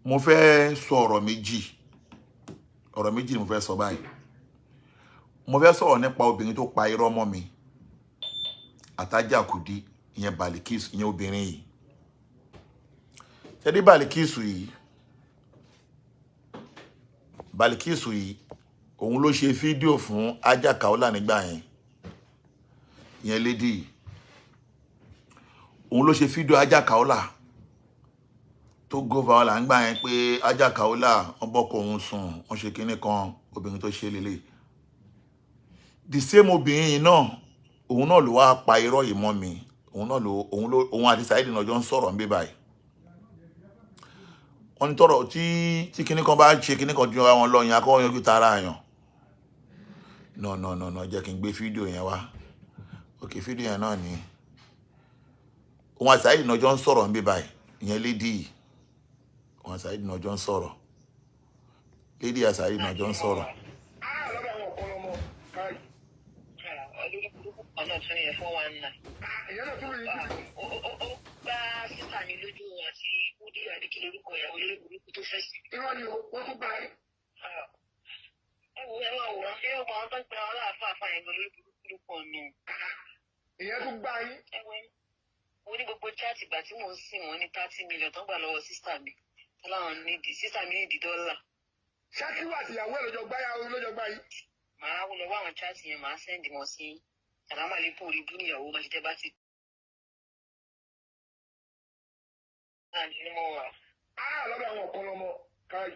Mo fẹ́ sọ ọ̀rọ̀ méjì. Ọ̀rọ̀ méjì ni mo fẹ́ sọ báyìí. Mo fẹ́ sọ̀rọ̀ nípa obìnrin tó pa irọ́ mọ́ mi, Àtájà Kùdí, ìyẹn Balikis, ìyẹn obìnrin yìí. Ṣé dé Balikisu yìí? Balikisu yìí, òun ló ṣe fídíò fún Aja Kaola nígbà yẹn. Ìyẹn lady yìí, òun ló ṣe fídíò Aja Kaola tó go viral nígbà yẹn pé Aja Kaola, wọ́n bọ́kọ òun sùn, wọ́n ṣe kinní kan. Obìnrin tó ṣe lélẹ̀, the same obìnrin yìí náà, òun náà ló wá pa irọ́ yìí mọ́ mi. Òun náà ló, òun ló, òun àti Saheed náà jọ ń sọ̀rọ̀ níbí báyìí. Wọ́n ní tọrọ tí kinní kan bá ṣe kinní kan ju ara wọn lọ yẹn, akọ́ yanjú tara yàn. No, no, no, no, jẹ́ kí n gbé fídíò yẹn wá. Ok, fídíò yẹn náà ni òun àti Saheed náà jọ ń sọ̀rọ̀ níbí báyìí. Ìyẹn lady yìí, òun àti Saheed náà jọ ń sọ̀rọ̀. Lady àti Saheed náà jọ ń sọ̀rọ̀. Lọ́dọ̀ àwọn ọ̀kan lọ́mọ káì. Olórí burúkú kan náà tún yẹ 419. Ìyẹn náà tún lè yí jìbìtì. Ó gbá sísà mi lójú àti Kúdí Adékè lórúkọ ìyàwó olórí burúkú tó fẹ́ sí. Irọ́ ni o, wọ́n tún gbá yín. Ẹ wo, ẹ máa wòrán ṣé ó máa ń tọ́ pé àwọn aláàfáà fà yẹn gan, lórí burúkú ló pọ̀ nù. Ìyẹn tún gbá yín. Ẹ wo, mo ní gbogbo chat ìgbà tí mò ń sìn wọ́n ní 30 million tó ń gbà lọ́wọ́ sísà mi tó láwọn nídìí, sísà mi nídìí dọ́là. Ṣákíwá àti ìyàwó ẹ̀ lọ́jọ́ gbá yàwó lọ́jọ́ gbá yín. Màá lọ wá àwọn chat yẹn, màá send wọn sí. Sàlámàlẹ́kùn, orí ibú níyàwó bá ṣe tẹ́ bá ti. Ní mo wà. Lọ́dọ̀ àwọn ọ̀kan lọ́mọ káì.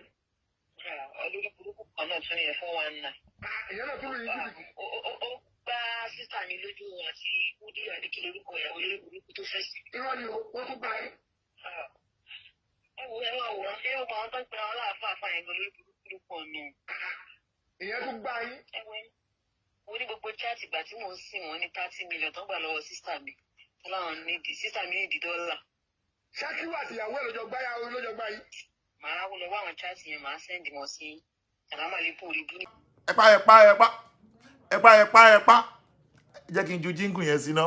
Olórí burúkú kan náà tún yẹ 419. Ìyẹn náà tún lè yí jìbìtì. Ó gbá sísà mi lójú àti Kúdí Adékè lórúkọ ìyàwó olórí burúkú tó fẹ́ sí. Irọ́ ni o, wọ́n tún gbá yín. Ẹ wo, ẹ máa wòrán ṣé ó máa ń tọ́ pé àwọn aláàfáà fà yẹn gan, lórí burúkú ló pọ̀ nù. Ìyẹn tún gbá yín. Ẹ wo, mo ní gbogbo chat ìgbà tí mò ń sìn wọ́n ní 30 million tó ń gbà lọ́wọ́ sísà mi tó láwọn nídìí, sísà mi nídìí dọ́là. Ṣákíwá àti ìyàwó ẹ̀ lọ́jọ́ gbá yàwó lọ́jọ́ gbá yín. Màá lọ wá àwọn chat yẹn, màá send wọn sí. Sàlámàlẹ́kùn, orí ibú ní. Ẹ̀pá, ẹ̀pá, ẹ̀pá, ẹ̀pá, ẹ̀pá, ẹ̀pá. Jẹ́ kí n ju jingle yẹn síná.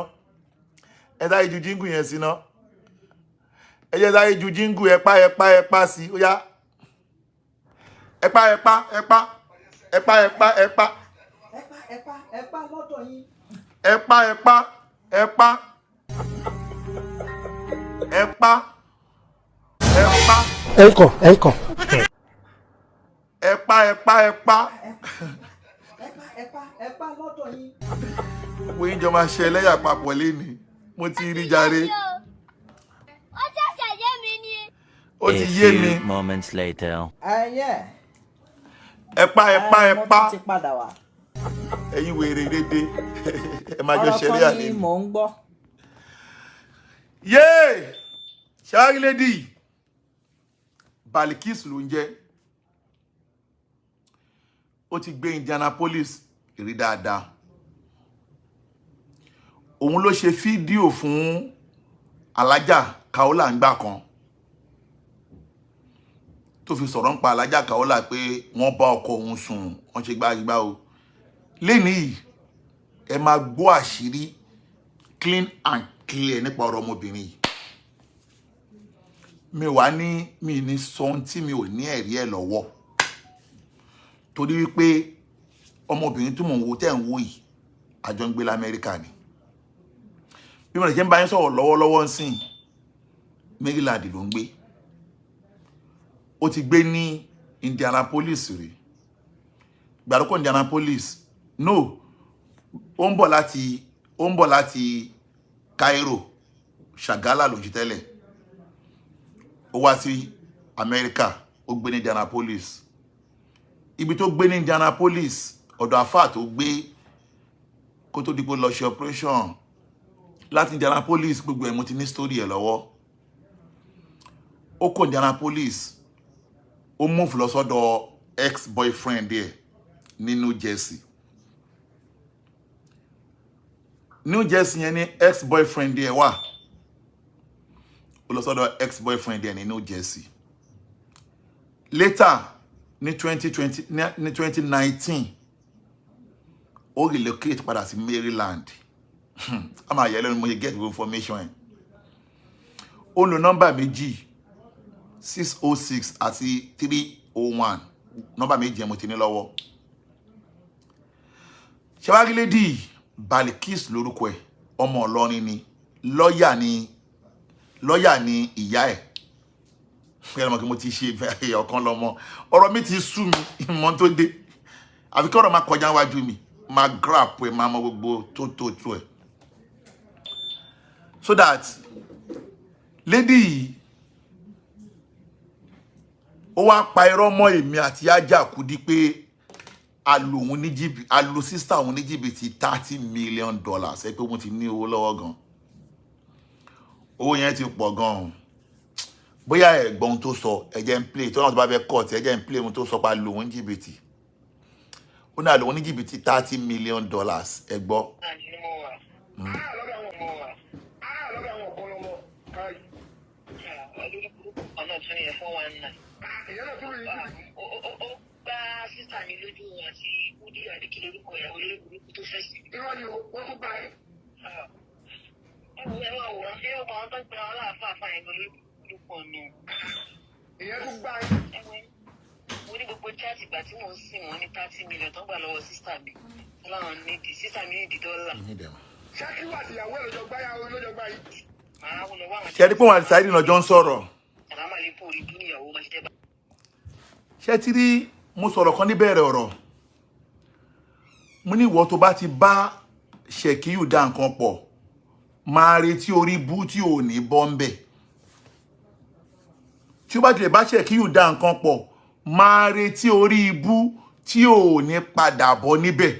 Ẹ sáré ju jingle yẹn síná. Ẹ jẹ́ sáré ju jingle ẹ̀pá, ẹ̀pá, ẹ̀pá sí. Ó yá, ẹ̀pá, ẹ̀pá, ẹ̀pá, ẹ̀pá, ẹ̀pá, ẹ̀pá. Ẹ̀pá, ẹ̀pá, ẹ̀pá lọ́dọ̀ yín. Ẹ̀pá, ẹ̀pá, ẹ̀pá, ẹ̀pá, ẹ̀pá. Ẹ̀kọ́ ẹ̀kọ́. Ẹ̀pá, ẹ̀pá, ẹ̀pá. Ẹ̀pá, ẹ̀pá, ẹ̀pá lọ́dọ̀ yín. Gbogbo yín jọ máa ṣe ẹlẹ́yà papọ̀ lénìí. Mo ti rí jàre. Ó ṣẹ̀ṣẹ̀ yé mi ni. Ó ti A yé mi. few moments later. Ẹyẹ. Ẹ̀pá, ẹ̀pá, Mo ẹ̀pá. tún ti padà wá. Ẹ̀yin wèrè dédé, ẹ máa jọ Ọ̀rọ̀ ṣe ẹlẹ́yà kan ni lénìí. mò ń gbọ́. Yéè, ṣáárí lady Balikis ló ń jẹ́. Ó ti gbé Indianapolis rí dáadáa. Òun ló ṣe fídíò fún Alájà Kaola ńgbà kan tó fi sọ̀rọ̀ ń pa Alájà Kaola pé wọ́n bá ọkọ òun sùn, wọ́n ṣe gbágbá o. Lénìí yìí, ẹ máa gbọ́ àṣírí clean and clear nípa ọ̀rọ̀ ọmọbìnrin yìí. Mi wá ní mi ní sọ ohun tí mi ò ní ẹ̀rí ẹ̀ lọ́wọ́, torí wípé ọmọbìnrin tí mò ń wo, tẹ́ ń wò yìí, àjọ ń gbé lamẹ́ríkà ni. Bí mo lè ṣe ń bá yín sọ̀rọ̀ lọ́wọ́lọ́wọ́ ń sìn, Maryland ló ń gbé. Ó ti gbé ní Indianapolis rí. Gbàdúkọ̀ Indianapolis, no, ó ń bọ̀ láti Cairo, Shagala ló ń ṣe tẹ́lẹ̀. Ó wá sí Amẹ́ríkà, ó gbé ní Indianapolis. Ibi tó gbé ní Indianapolis, ọ̀dọ̀ àfáà tó gbé kó tó di pé ó lọ ṣe operation láti Indianapolis, gbogbo ẹ̀ mo ti ní story ẹ̀ lọ́wọ́. Ó kó Indianapolis, ó move lọ sọ́dọ̀ ex boyfriend ẹ̀ ní New Jersey. New Jersey yẹn ní ex boyfriend ẹ̀ wà. Ó lọ sọ́dọ̀ ex boyfriend ẹ̀ ní New Jersey. Later ní 2020, ní 2019, ó relocate padà sí Maryland. A máa yẹ lẹ́nu mo ṣe get information ẹ̀. Ó lo nọ́mbà méjì. 606 àti 301. Nọ́mbà méjì yẹn mo ti ní lọ́wọ́. Ṣé lady Balikis lórúkọ ẹ̀, ọmọ Ìlọrin ni, lọ́ọ̀yà ni, lọ́ọ̀yà ni ìyá ẹ̀. Kí ẹ mọ̀ kí mo ti ṣe ọ̀kan lọ́mọ, ọ̀rọ̀ mi ti sú mi, ìmọ̀ tó dé, àfi kí ọ̀rọ̀ máa kọjá wájú mi, máa grab ẹ̀, máa mọ gbogbo tó tó tó ẹ̀. So that lady yìí, ó wá pa irọ́ mọ́ èmi àti Ajá Kudi pé a lu òun ní jìbìtì, a lu sister òun ní jìbìtì $30 million. Ẹ pé wọ́n ti ní owó lọ́wọ́ gan, owó yẹn ti pọ̀ gan. Bóyá ẹ̀gbọ́n tó sọ, ẹ jẹ́ ń play tó náà, tó bá fẹ́ cut, ẹ jẹ́ ń play ohun tó sọ pa lu òun jìbìtì. Ó ní àlò òun ní jìbìtì $30 million, ẹ gbọ́. Ni mo wà. Ah, lọ́dọ̀ àwọn Mo wà. ah, lọ́dọ̀ àwọn ọ̀kan lọ́mọ káyì. Olórí burúkú kan náà tún yẹ 419. Ah, ìyẹn náà tún lè yí. Ó gbá sister mi lójú àti Kúdí àdékí lórúkọ ìyàwó olórí burúkú tó fẹ́ sí. Irọ́ ni o, wọ́n tún gbá ẹ. Ẹ wo, ẹ wá wòrán, ẹ wọ́n àwọn tó ń pera wọn láàfáà fáà yẹn lórí burúkú ọ̀nà. Ìyẹn tún gbá ẹ. Ẹ wo, mo ní gbogbo chat ìgbà tí mò ń sìn wọ́n ní 30 million tó ń gbà lọ́wọ́ sister mi tó láwọn nídìí, sister mi nídìí dọ́là. Ṣákíwá àti ìyàwó ẹ̀ lọ́jọ́ gbá yà, lọ́jọ́ gbá yìí. Màá wọ lọ wá àwọn. Ṣe é rí pé wọn àti Saheed náà jọ ń sọ̀rọ̀? Sàlámà lẹ́kọ̀ọ́ orí bí níyàwó máa ṣe tẹ́ bá. Ṣé ti rí, mo sọ̀rọ̀ kan níbẹ̀rẹ̀ ọ̀rọ̀, mo ní ìwọ tó bá ti bá Ṣèkíyù dá nǹkan pọ̀, máa retí orí bú tí ò ní bọ́ ń bẹ̀. Tí ó bá tilẹ̀ bá Ṣèkíyù dá nǹkan pọ̀, máa retí orí ibú tí ò ní padà bọ́ níbẹ̀.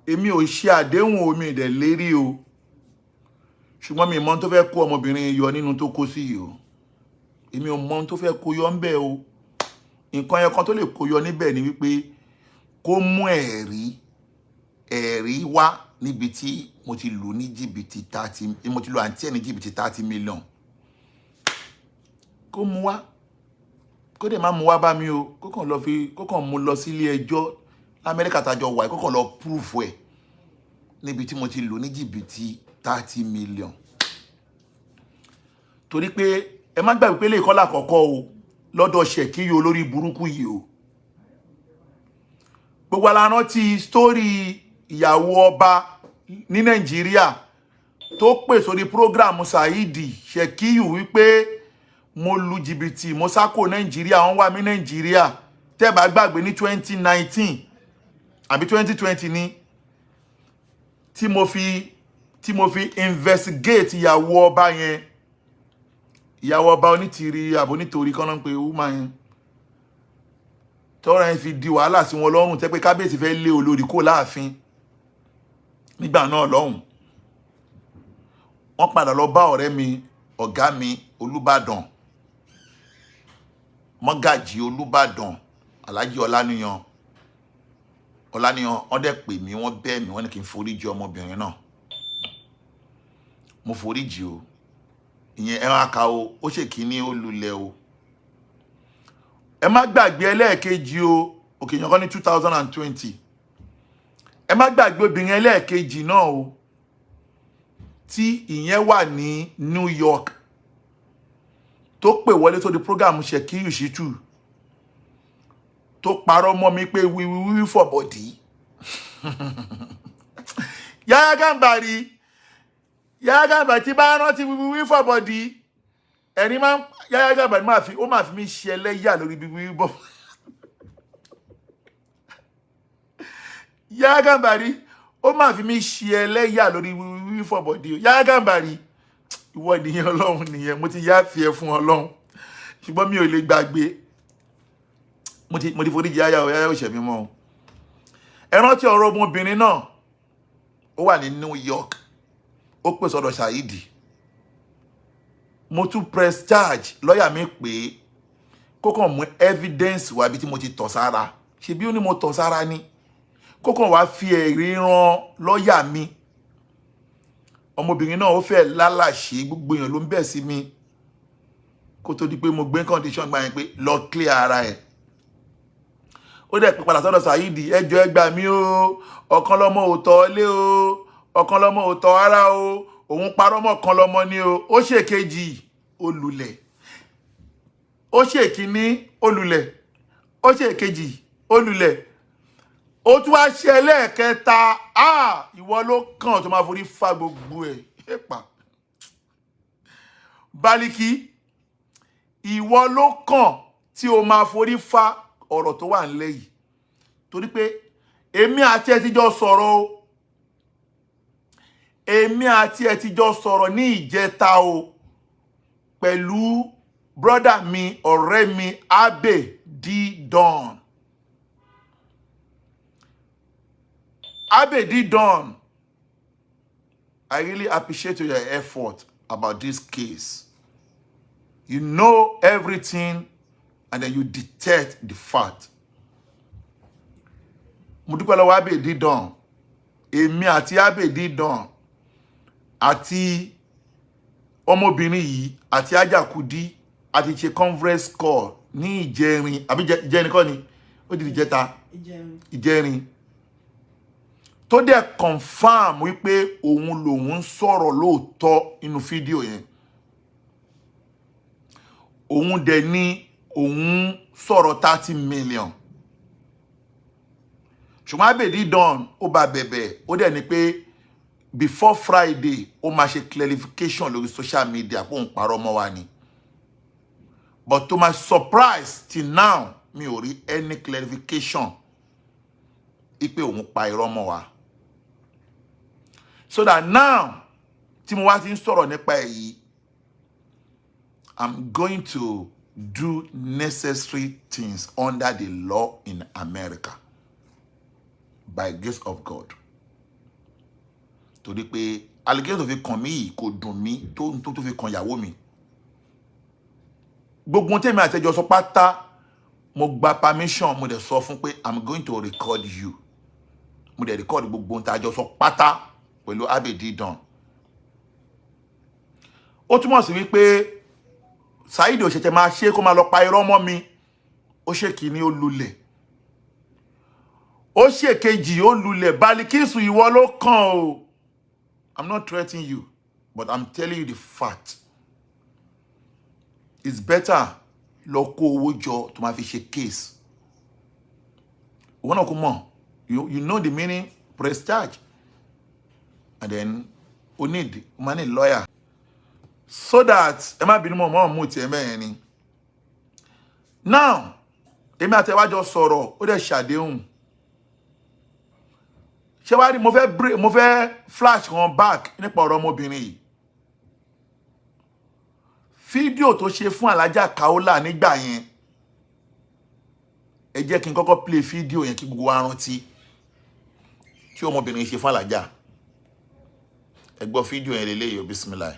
Èmi ò ṣe àdéhùn omi ìdẹ̀ lérí o, ṣùgbọ́n mi mọ ohun tó fẹ́ kó ọmọbìnrin yọ nínú tó kó sí yìí o. Èmi ò mọ ohun tó fẹ́ kó yọ ńbẹ̀ o. Nǹkan yẹn kan tó lè kó yọ níbẹ̀ ni wípé kó mú ẹ̀rí wá níbi tí mo ti lù ní jìbìtì 30, mo ti lu àǹtí ẹ̀ ní jìbìtì 30 million. Kó mú wá, kó dẹ̀ má mú wá bá mi o, kó kàn lọ fi, kó kàn mú lọ sílé ẹjọ́ l'Amẹ́ríkà tájọ wà, kó kàn lọ proof ẹ̀ níbi tí mo ti lù ní jìbìtì 30 million. Torí pé ẹ má gbàgbé pé lè kọ́ lákọ̀ọ́kọ́ o lọ́dọ̀ Ṣèkíyù olórí burúkú yìí o. Gbogbo ala rántí story ìyàwó ọba ní Nàìjíríà tó pè sórí program Saheed Ṣèkíyù wípé mo lu jìbìtì, mo sá kò Nàìjíríà, wọ́n wá mí Nàìjíríà. Tẹ́ bá gbàgbé, ní 2019 àbí 2020 ní tí mo fi investigate ìyàwó ọba yẹn, ìyàwó ọba Onítìrí àbò nítorí kọ́nà ń pe woman yẹn, tọ́rọ̀ yẹn fi di wàhálà sí wọn lọ́rùn, tẹ́ pé kábíyèsí fẹ́ lé olórí kó láàfin nígbà náà lọ́hùn. Wọ́n padà lọ bá ọ̀rẹ́ mi, ọ̀gá mi, Olúbàdàn, Mọ́gàjì Olúbàdàn, Alhaji Ọláníyan Ọláníyan. Wọ́n dẹ̀ pè mí, wọ́n bẹ̀ mí, wọ́n ní kí n foríjì ọmọbìnrin náà. Mo foríjì o. Ìyẹn ẹ máa ka o, ó ṣèkíní, ó lulẹ̀ o. Ẹ má gbàgbé ẹlẹ́ẹ̀kejì o, òkè yẹn kọ́ ní 2020. Ẹ má gbàgbé obìnrin ẹlẹ́ẹ̀kejì náà o, tí ìyẹn wà ní New York, tó pè wọlé sórí program Ṣèkíyù Ṣítù, tó parọ́ mọ́ mi pé wíwíwí for body. Yàyà Gàmbàrí, Yàyà Gàmbàrí, tí bá rántí wíwíwí for body, ẹni máa ń Yàyà Gàmbàrí máa fi, ó máa fi mí ṣe ẹlẹ́yà lórí wíwíwí bọ́. Yàyà Gàmbàrí, ó máa fi mí ṣe ẹlẹ́yà lórí wíwíwí for body. Yàyà Gàmbàrí, ìwọ nìyẹn, Ọlọ́run nìyẹn, mo ti yáàfi ẹ fún Ọlọ́run, ṣùgbọ́n mi ò lè gbàgbé. Mo ti foríjì Yáyà o, Yáyà ò ṣẹ̀ mí mọ́ o. Ẹ rántí ọ̀rọ̀ ọmọbìnrin náà, ó wà ní New York, ó pè sọ́dọ̀ Saheed. Mo tún press charge, lọ́ọ̀yà mi pè é kó kàn mú evidence wá bí tí mo ti tọ̀ sára. Ṣebí ó ní mo tọ̀ sára ni, kó kàn wá fi ẹ̀rí ran lọ́ọ̀yà mi. Ọmọbìnrin náà, ó fẹ́ lálàṣe, gbogbo èèyàn ló ń bẹ̀ sí mi kó tó di pé mo gbé condition gbà yẹn pé lọ clear ara ẹ̀. Ó dẹ̀ pé padà sọ́dọ̀ Saheed, ẹjọ́ ẹ gbà mí o, ọ̀kan lọ́mọ ò tọ́ lé o, ọ̀kan lọ́mọ ò tọ́ ara o. Òun parọ́ mọ́ kan lọ́mọ ni o. Ó ṣèkejì, ó lulẹ̀. Ó ṣèkíní, ó lulẹ̀. Ó ṣèkejì, ó lulẹ̀. Ó tún wá ṣe ẹlẹ́ẹ̀kẹta. Ah, ìwọ ló kàn tó máa forí fa gbogbo ẹ̀. Ẹ̀pà Baliki, ìwọ ló kàn tí o máa forí fa ọ̀rọ̀ tó wà nílẹ̀ yìí, torí pé èmi àti ẹ ti jọ sọ̀rọ̀ o. Èmi àti ẹ ti jọ sọ̀rọ̀ ní ìjẹta o, pẹ̀lú brother mi, ọ̀rẹ́ mi, Abe D Don. Abe D Don, I really appreciate your effort about this case. You know everything and then you detect the fact. Mo dúpẹ́ lọ́wọ́ Abe D Don. Èmi àti Abe D Don àti ọmọbìnrin yìí àti Ajakudi àti ṣe conference call ní ìjẹrin, àbí ìjẹrin kọ́ ni, ó di ìjẹta. Ìjẹrin. Ìjẹrin, tó dẹ̀ confirm wípé òun lòun ń sọ̀rọ̀ lóòótọ́ nínú fídíò yẹn. Òun dẹ̀ ní òun sọ̀rọ̀ 30 million, ṣùgbọ́n Abedi Don, ó bá bẹ̀bẹ̀, ó dẹ̀ ní pé before Friday, ó máa ṣe clarification lórí social media pé òun parọ́ mọ́ wa ni. But to my surprise, till now, mi ò rí any clarification ipe òun pa irọ́ mọ́ wa. So that now tí mo wá ti ń sọ̀rọ̀ nípa èyí, I'm going to do necessary things under the law in America by grace of God, torí pé allegation tó fi kàn mí yìí kò dùn mí tó fi kàn ìyàwó mi. Gbogbo ohun tèmi àtẹjọ sọ pátá, mo gba permission, mo dẹ̀ sọ fún pé I'm going to record you. Mo dẹ̀ record gbogbo ohun tá a jọ sọ pátá pẹ̀lú Abedi Don. Ó túmọ̀ sí wípé Saheed ò ṣẹ̀ṣẹ̀ máa ṣe kó máa lọ pa irọ́ mọ́ mi. Ó ṣe kìíní, ó lulẹ̀. Ó ṣe kejì, ó lulẹ̀. Balikisu, ìwọ ló kàn o. I'm not threatening you, but I'm telling you the fact. It's better lọ kó owó jọ tó máa fi ṣe case. Ìwọ náà kò mọ̀, you know the meaning press charge, and then o máa need lawyer so that ẹ má bínú mọ́ mọ́ mú tiẹ̀ mẹ́rin ni. Now, èmi àti ẹ wá jọ sọ̀rọ̀, ó dẹ̀ ṣàdéhùn. Ṣé wàá rí, mo fẹ́ break, mo fẹ́ flash wọn back nípa ọ̀rọ̀ ọmọbìnrin yìí, fídíò tó ṣe fún Alájà Kaola nígbà yẹn. Ẹ jẹ́ kí n kọ́kọ́ play fídíò yẹn kí gbogbo wa rántí tí ọmọbìnrin yìí ṣe fún Alájà. Ẹ gbọ́ fídíò yẹn lélẹ́yìí o. Bismillah.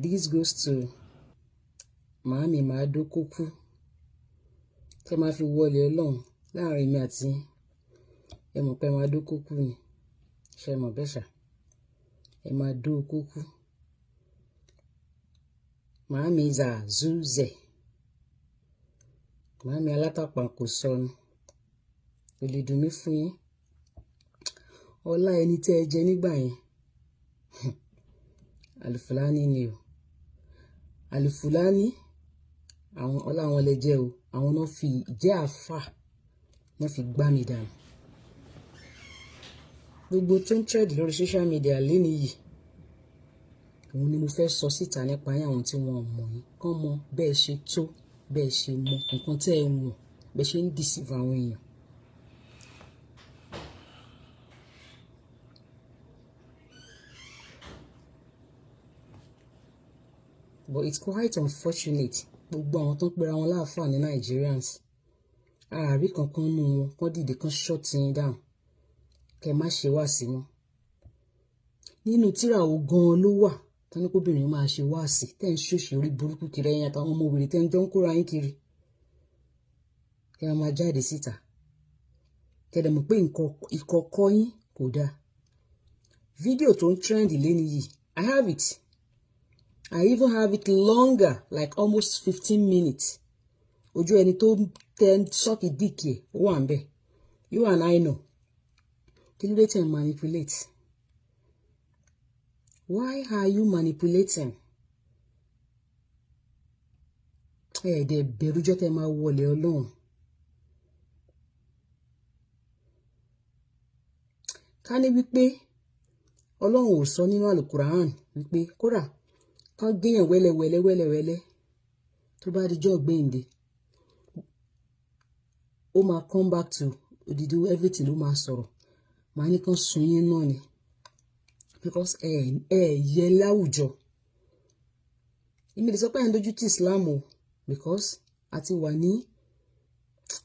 This goes to màámi. Màá dókókú tẹ́ máa fi wọlé Ọlọ́run láàrin mi àti yín. Ẹ mọ̀ pé ẹ máa dókókú ni, ṣe mọ̀ bẹ́ẹ̀ ṣá? Ẹ máa dókókú. Màámi zàzúzẹ̀, màámi alátàpà kò sọnù, kò lè dùn mí fún yín. Ọlá ẹni tẹ́ ẹ jẹ nígbà yẹn, Àlùfùlání ni o. Àlùfùlání, àwọn ọlá wọn lẹ jẹ o. Àwọn náà fi ìjẹ́ àáfà náà fi gbá mi dànù. Gbogbo tó ń trend lórí social media léni yìí, òun ni mo fẹ́ sọ síta nípa yín. Àwọn tí wọ́n mọ̀ yín kán mọ bẹ́ẹ̀ ṣe tó, bẹ́ẹ̀ ṣe mọ nǹkan tẹ́ ẹ mọ̀, bẹ́ẹ̀ ṣe ń deceive àwọn èèyàn. But it's quite unfortunate, gbogbo àwọn tó ń pera wọn láàfáà ní Nigerians, ààrí kankan nù wọn kán dìde kán shut yín down, kẹ má ṣe wá sí wọn. Nínú tíra wo gan-an ló wà tán ní kóbìnrin máa ṣe wáàsí, tẹ́ ń ṣòṣì orí burúkú kiri, ẹ̀yin àtàwọn ọmọ wèrè tẹ́ ń jọ ń kóra yín kiri, kẹ́ ẹ máa jáde síta, kẹ́ ẹ dẹ̀ mọ̀ pé nǹkan ìkọ̀kọ̀ yín kò dáa? Fídíò tó ń trend lẹ́ni yìí, I have it. I even have it longer, like almost 15 minutes. Ojú ẹni tó tẹ suck dick ẹ̀, ó wà ń bẹ̀. You and I know. Kí ló dé tẹ̀ ń manipulate? Why are you manipulating? Ẹ ẹ̀ dẹ̀ bẹ̀rùjọ́ tẹ́ máa wọlé Ọlọ́run. Ká ní wípé Ọlọ́run ò sọ nínú Àlùkùránì wípé kódà kán géèyàn wẹ́lẹ́wẹ́lẹ́ wẹ́lẹ́wẹ́lẹ́, tó bá dijọ́ gbéǹde, ó máa come back to odidi, everything ló máa sọ̀rọ̀. Màá ní kán sun yín náà ni, because ẹ ẹ yẹ láwùjọ. Èmi lè sọ pé ẹ̀ ń dojú tí Islam o, because a ti wà ní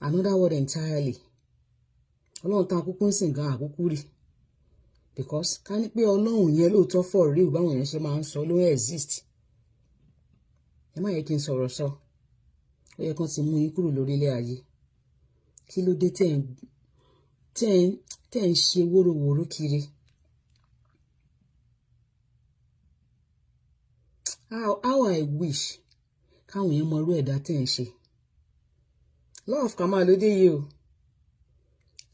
another world entirely. Ọlọ́run tá a kúkú ń sìn gan àkúkú rí, because ká ní pé Ọlọ́run yẹn lóòótọ́ for real, báwọn èèyàn ṣe máa ń sọ, ló exist, ẹ má yẹ kí n sọ̀rọ̀ sọ, ó yẹ kán ti mú yín kúrò lórílẹ̀ ayé. Kí ló dé tẹ́ ń ṣe wóróworó kiri? How I wish káwọn èèyàn mọ irú ẹ̀dá tẹ́ ń ṣe. Law of karma ló dé yìí o.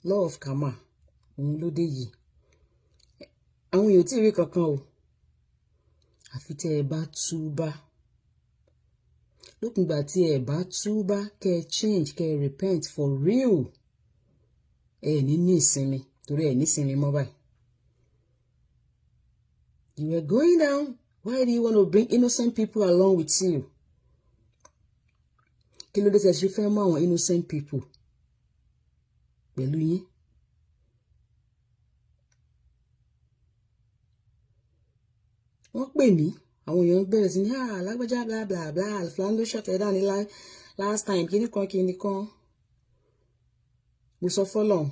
Law of karma òun ló dé yìí. Àwọn èèyàn ò tí ì rí kankan o, àfi tẹ́ ẹ bá túbá. Lópin ìgbà tí ẹ bá túbá, kẹ́ ẹ change, kẹ́ ẹ repent for real, ẹ ní ní ìsinmi, torí ẹ ní ìsinmi mọ́ báyìí. You were going down. Why do you want to bring innocent people along with you? Kí ló dé tẹ́ ṣe fẹ́ mú àwọn innocent people pẹ̀lú yín? Wọ́n pè mí, àwọn èèyàn bẹ̀rẹ̀ sí ní, "Ah, lágbájá, bla bla bla, Alflan ló ṣọ̀tẹ̀ dání last time, kíní kan kíní kan." Mo sọ fọ́lọ́run,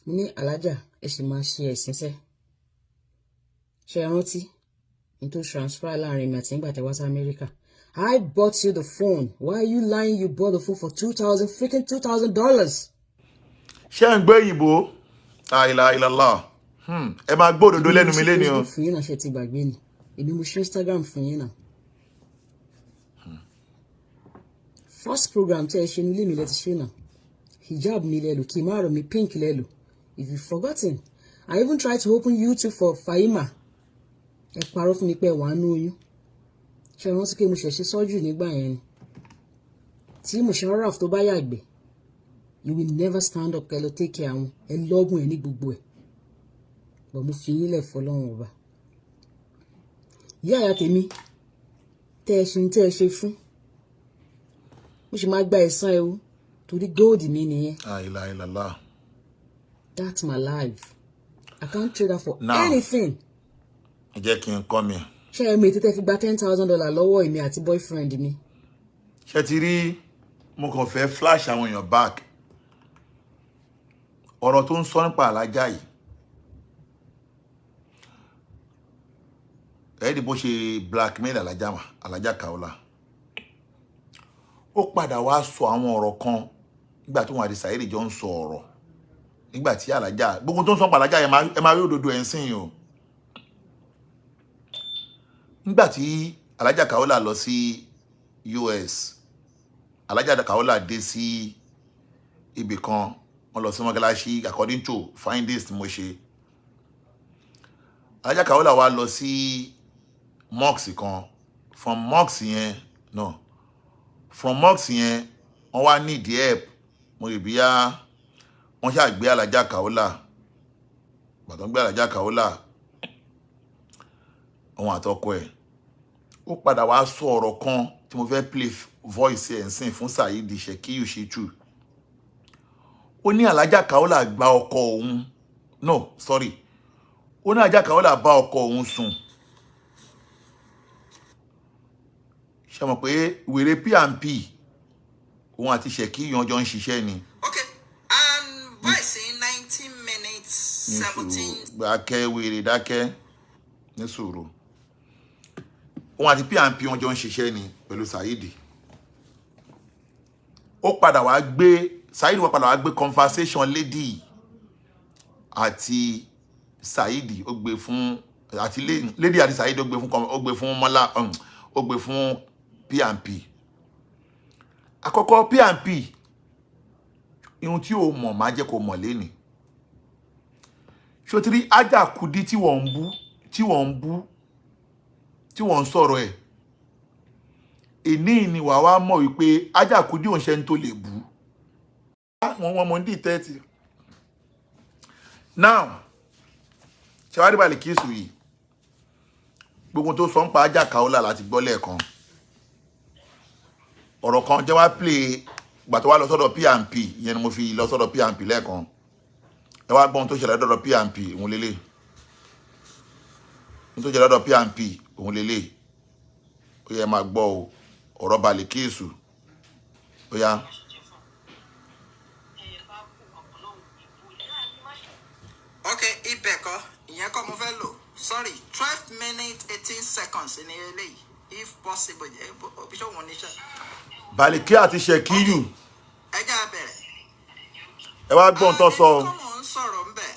mo ní, "Alájà, ẹ sì máa ṣe ẹ̀sìn sẹ́." Ṣe é rántí ní tó transfer láàrin mi àti nígbà tẹ́ wá sí Amẹ́ríkà? I bought you the phone. Why are you lying? You bought the phone for 2,000 freaking $2,000. Ṣé ń gbé òyìnbó? Àìlà ìlàlá, ẹ máa gbọ́ òdodo lẹ́nu mi lẹ́ni o. Èmi mo ṣe Facebook fún yín náà, ṣe ti gbàgbé ni? Èmi mo ṣe Instagram fún yín náà. First program tí ẹ ṣe nílé mi lẹ ti ṣe náà. Hijab mi lẹ lò, kìmáàrò mi pink lẹ lò. If you forgotten, I even tried to open YouTube for Faima. Ẹ parọ́ fún mi pé wàá nú oyún. Ṣe rántí pé mo ṣẹ̀ṣẹ̀ sọ́jú nígbà yẹn ni tí Musharraf tó bá yàgbẹ́? You will never stand up kẹ́ lọ take care àwọn ẹ lọ́gùn ẹ ní gbogbo ẹ̀ bọ̀. Mo fi yín lẹ̀ fọlọ́run ọba. Ìyá ìyá tèmi tẹ́ ẹ ṣe tẹ́ ẹ ṣe fún, mo sì máa gba ẹ̀san ẹ o, torí gold mi nìyẹn. Àìlà ìlàlá. That's my life. I can't trade that for Now. anything. Ẹ jẹ́ kí n kọ́ mi. Ṣé ẹ mi tètè fi gba $10,000 lọ́wọ́ èmi àti boyfriend mi? Ṣé ti rí? Mo kàn fẹ́ flash àwọn èèyàn back. Ọ̀rọ̀ tó ń sọ nípa alájà yìí, ẹ̀ẹ́dì bó ṣe blackmail alájà mà, alájà Kaola, ó padà wá sọ àwọn ọ̀rọ̀ kan nígbà tó wọn àti Saheed jọ ń sọ ọ̀rọ̀, nígbà tí alájà, gbogbo tó ń sọ nípa alájà yẹn, ẹ máa rí òdodo ẹ̀ ń sìn yìí o. Nígbà tí alájà Kaola lọ sí US, alájà Kaola dé sí ibì kan, wọ́n lọ sí mọ́gàláṣí. According to findings tí mo ṣe, alájà Kaola wá lọ sí mosque kan. From mosque yẹn, no, from mosque yẹn, wọ́n wá need help. Mo rò bíyá wọ́n ṣáà gbé alájà Kaola. Gbàtàn gbé alájà Kaola, òun àtọkọ ẹ̀, ó padà wá sọ ọ̀rọ̀ kan tí mo fẹ́ play voice ẹ̀ ń sìn fún Saheed Shekiu Shittu. Ó ní alájà Kaola gba ọkọ òun, no, sorry, ó ní alájà Kaola bá ọkọ òun sùn. Ṣe mọ̀ pé wèrè P&P, òun àti Shekiu yan jọ ń ṣiṣẹ́ ni. Okay, and voice in 19 minutes, Ní sùúrù. 17 Dákẹ́, wèrè, dákẹ́, ní sùúrù. Òun àti P&P wọn jọ ń ṣiṣẹ́ ni pẹ̀lú Saheed. Ó padà wá gbé Saheed, wá padà wá gbé conversation lady àti Saheed, ó gbé fún àti lady àti Saheed, ó gbé fún Mọ́lá, ó gbé fún P&P. Àkọ́kọ́, P&P, ihun tí o mọ̀ máa jẹ́ kó mọ̀ lénìí. Ṣòtìrí Ajá Kudi tí wọ́n ń bú, tí wọ́n ń bú, tí wọ́n ń sọ̀rọ̀ ẹ̀ ìní ni wàá wá mọ̀ wípé Ajá Kudi òun ṣe ń tó lè bú wọ́n mọ̀ ní dìtẹ́ẹ̀tì. Now, ṣàwárí Bàlíkísù yìí, gbogbo tó sọ ń pa Ajá Kaola láti gbọ́ lẹ́ẹ̀kan. Ọ̀rọ̀ kan jẹ́ wá play gbà tó wá lọ sọ́dọ̀ P&P ìyẹn ni mo fi lọ sọ́dọ̀ P&P lẹ́ẹ̀kan. Ẹ wá gbọ́n tó ṣẹlẹ̀ lọ́dọ̀ P&P òun lélẹ̀, ohun tó ṣẹlẹ̀ lọ́dọ̀ P&P òun lélẹ̀. Ó yẹ máa gbọ́ o, ọ̀rọ̀ Bàlíkísù ó yá. Ok, ibẹ̀ kọ́, ìyẹn kọ́ mo fẹ́ lò. Sorry, 12 minutes 18 seconds ní eléyìí, if possible. Ẹ bí ṣé òun níṣẹ́. Bàlíkí àti Ṣèkíyù. Ẹ jẹ́ á bẹ̀rẹ̀. Ẹ wá gbọ́n tó sọ o. Ẹni tó mò ń sọ̀rọ̀ ń bẹ̀.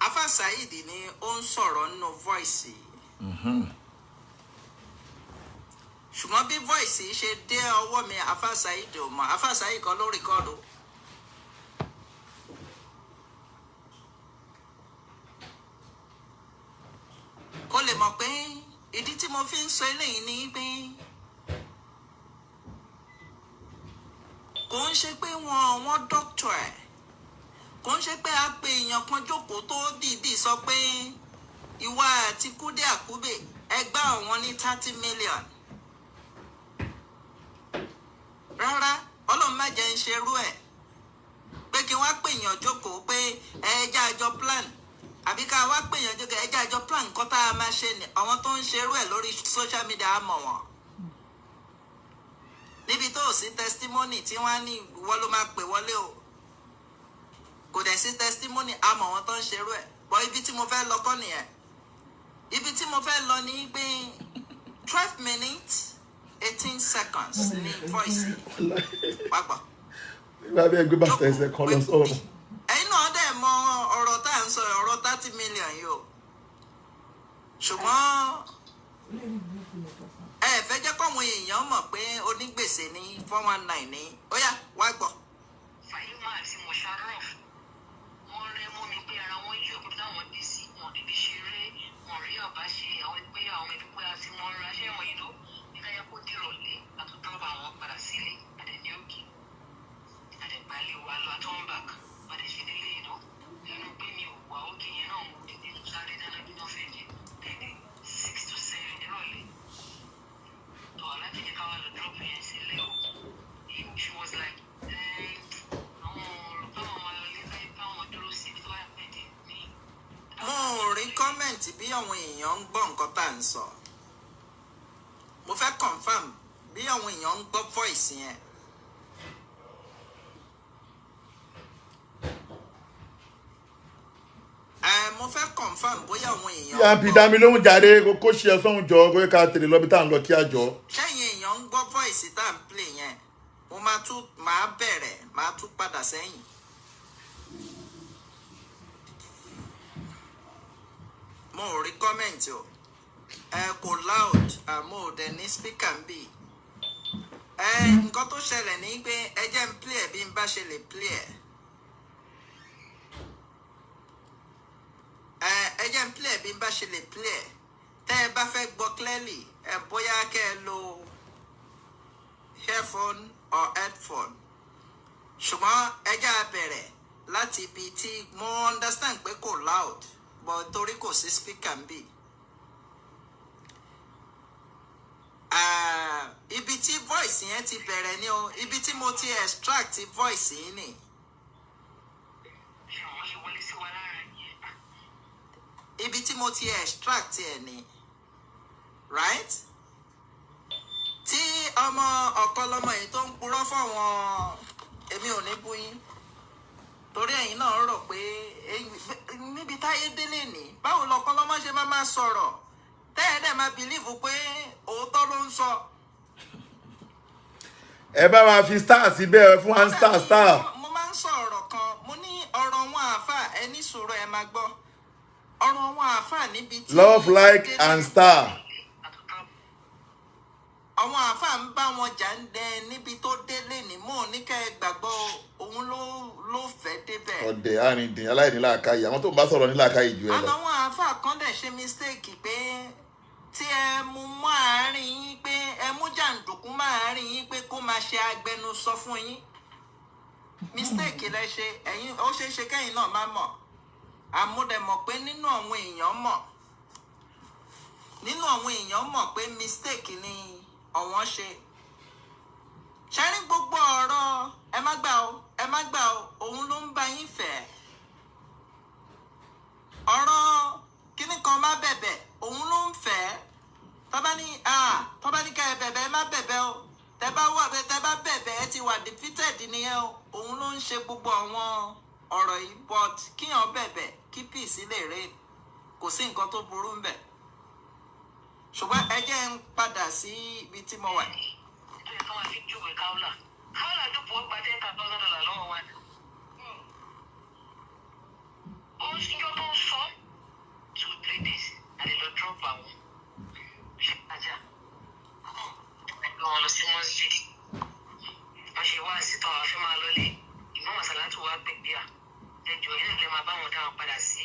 Afa Saheed ni ó ń sọ̀rọ̀ nínú voice yìí. Ṣùgbọ́n bí voice yìí ṣe dé ọwọ́ mi, Afa Saheed ò mọ̀. Afa Saheed kan ló record. Kó lè mọ̀ pé ìdí tí mo fi ń sọ eléyìí ni pé kò ń ṣe pé wọ́n doctor ẹ̀, kò ń ṣe pé a pe èèyàn kan jókòó tó dìídì sọ pé ìwà àti Kúdí Àkúbè ẹgbẹ́ àwọn ní 30 million. Rárá, Ọlọ́run má jẹ́ ń ṣerú ẹ̀, pé kí wọ́n pè èèyàn jókòó pé ẹ jẹ́ àjọ plan, àbí ká wá pè èèyàn jókòó, ẹ jẹ́ àjọ plan nǹkan tá a máa ṣe ni. Àwọn tó ń ṣerú ẹ̀ lórí social media, á mọ̀ wọ́n níbi tó ò sí testimony tí wọ́n á ní ìwọ ló máa pè wọlé o, kò dẹ̀ sí testimony. Á mọ̀ wọ́n tó ń ṣerú ẹ̀ bọ́. Ibi tí mo fẹ́ lọ kọ́ nìyẹn. Ibi tí mo fẹ́ lọ ní pé 12 minutes 18 seconds ní voice papọ̀. Nígbà bí ẹgbẹ́ bàtà ẹsẹ̀ kan lọ sọ̀rọ̀. Ẹ̀yin náà dẹ̀ mọ ọ̀rọ̀ tá à ń sọ, ọ̀rọ̀ 30 million yìí o, ṣùgbọ́n ẹ fẹ́ jẹ́ kọ́wọn èèyàn mọ̀ pé onígbèsè ní 419 ní. Ó yá, wá gbọ́. Fàyímà àti Musharraf, wọ́n rẹ́ mọ́ mi pé ara wọn yí òkú táwọn dé sí wọn níbi ṣeré, wọn rí ọba ṣe àwọn pé àwọn ẹbí pé a ti mọ ra ṣé wọn yìí ló ní káyà kó dìrọ̀lẹ́ àtúntò àwọn padà sílé àdẹ̀ní òkè àdẹ̀gbálẹ̀ wa lọ àtọ́n back padà ṣe délé yìí lọ nínú pé mi ò wà òkè yẹn náà. Mo dìde sáré dáná bí wọ́n fẹ́ jẹ tẹ̀lé 6 to 7 nírọ̀lẹ́ tó aláàjì ní ká wá lọ drop yẹn sílé o. She was like, àwọn ọ̀rọ̀ báwọn máa lọ lé báwọn dúró síbi tó wà pẹ̀lú ní. Mo ò rí comment bí àwọn èèyàn ń gbọ́ nǹkan tá à ń sọ. Mo fẹ́ confirm bí àwọn èèyàn ń gbọ́ voice yẹn. Ẹ mo fẹ́ confirm bóyá àwọn èèyàn ń Pnp gbọ́. Dá mi lóhùn jàre, kó ṣe ẹ sọ́hún jọ kó ká tèrè lọ́bi tá à ń lọ kí á jọ. Ṣẹ́yìn èèyàn ń gbọ́ voice tá à ń play yẹn? Mo máa tún máa bẹ̀rẹ̀, máa tún padà sẹ́yìn. Mo ò rí comment o. Ẹ kò loud, àmọ́ ò dẹ̀ ní speaker ń bì. Ẹ nǹkan tó ṣẹlẹ̀ ní pé ẹ jẹ́ ń play ẹ̀ bí n bá ṣe lè play ẹ̀. Ẹ jẹ́ ń play ẹ̀ bí n bá ṣe lè play ẹ̀. Tẹ́ ẹ bá fẹ́ gbọ́ clearly, ẹ bóyá kẹ́ ẹ lo earphone or headphone, ṣùgbọ́n ẹ jẹ́ á bẹ̀rẹ̀ láti ibi tí mo understand pé kò loud, but torí kò sí speaker ń bì. Ah, ibi tí voice yẹn ti bẹ̀rẹ̀ ni o, ibi tí mo ti extract voice yìí ni. Ṣé àwọn ṣe wọlé sí wa lára nìyẹn? Ibi tí mo ti extract ẹ̀ ni, right, tí ọmọ ọ̀kọ́lọ́mọ yìí tó ń purọ́ fáwọn. Èmi ò ní bú yín torí ẹ̀yin náà rò pé níbi táyé délé ní, báwo lọ̀kọ́lọ́mọ ṣe máa máa sọ̀rọ̀ tẹ́ ẹ̀ dẹ̀ máa believe pé òótọ́ ló ń sọ? Ẹ bá wa fi star síbẹ̀, ẹ fún wa ń star star. Mo máa ń sọ ọ̀rọ̀ kan, mo ní ọ̀rọ̀ wọn àáfà, ẹ ní sùúrù, ẹ máa gbọ́ ọ̀rọ̀ wọn àáfà níbi tí Love, like and star. Àwọn àáfàá ń bá wọn jà ń dẹ níbi tó délé ní mò ń ní kẹ́ ẹ gbàgbọ́, òun ló fẹ́ débẹ̀. Ọ̀dẹ̀ arìndìn, aláìní làákàyè, àwọn tó ń bá sọ̀rọ̀ ní làákàyè jù ẹ lọ. Àwọn àáfàá kan dẹ̀ ṣe mistake pé tí ẹ mú mọ́ àárín yín, pé ẹ mú jàǹdùkú mọ́ àárín yín, pé kó máa ṣe agbẹnusọ fún yín. Mistake lẹ ṣe ẹ̀yin. Ó ṣeé ṣe kẹ́yìn náà má mọ̀, àmúdẹ̀mọ̀ pé nínú àwọn èèyàn mọ̀ pé mistake ni ọ̀wọ́n ṣe. Ṣẹ́rí gbogbo ọ̀rọ̀ ẹ má gbà ó, ẹ má gbà ó, òun ló ń bá yín fẹ́. Ọ̀rọ̀ kíní kan má bẹ̀bẹ̀, òun ló ń fẹ́. Tọ́ba ní tọ́ba ní ká ẹ bẹ̀bẹ̀, ẹ má bẹ̀bẹ̀ o. Tẹ bá wà, tẹ bá bẹ̀bẹ̀, ẹ ti wà defeated nìyẹn o. Òun ló ń ṣe gbogbo àwọn ọ̀rọ̀ yìí, but kíyàn bẹ̀bẹ̀ kí peace lè reign, kò sí nǹkan tó burú ń bẹ̀. Ṣùgbọ́n ẹ jẹ́ ń padà sí ibi tí mo wà. Tó yẹ ká máa fi júwèé Káúlà. Káúlà dúpọ̀, ó gba $10,000 lọ́wọ́ wa. Ó ń yọ tó ń sọ 2-3 days a lè lọ drop àwọn ṣáájà, gbé wọn lọ sí mosque. Wọ́n ṣe wá sí tán, àwọn afẹ́ máa lọlé. Ìmọ̀ màsálátù wa pèpè à ẹjọ́ yẹn lè máa bá wọn dá wọn padà sí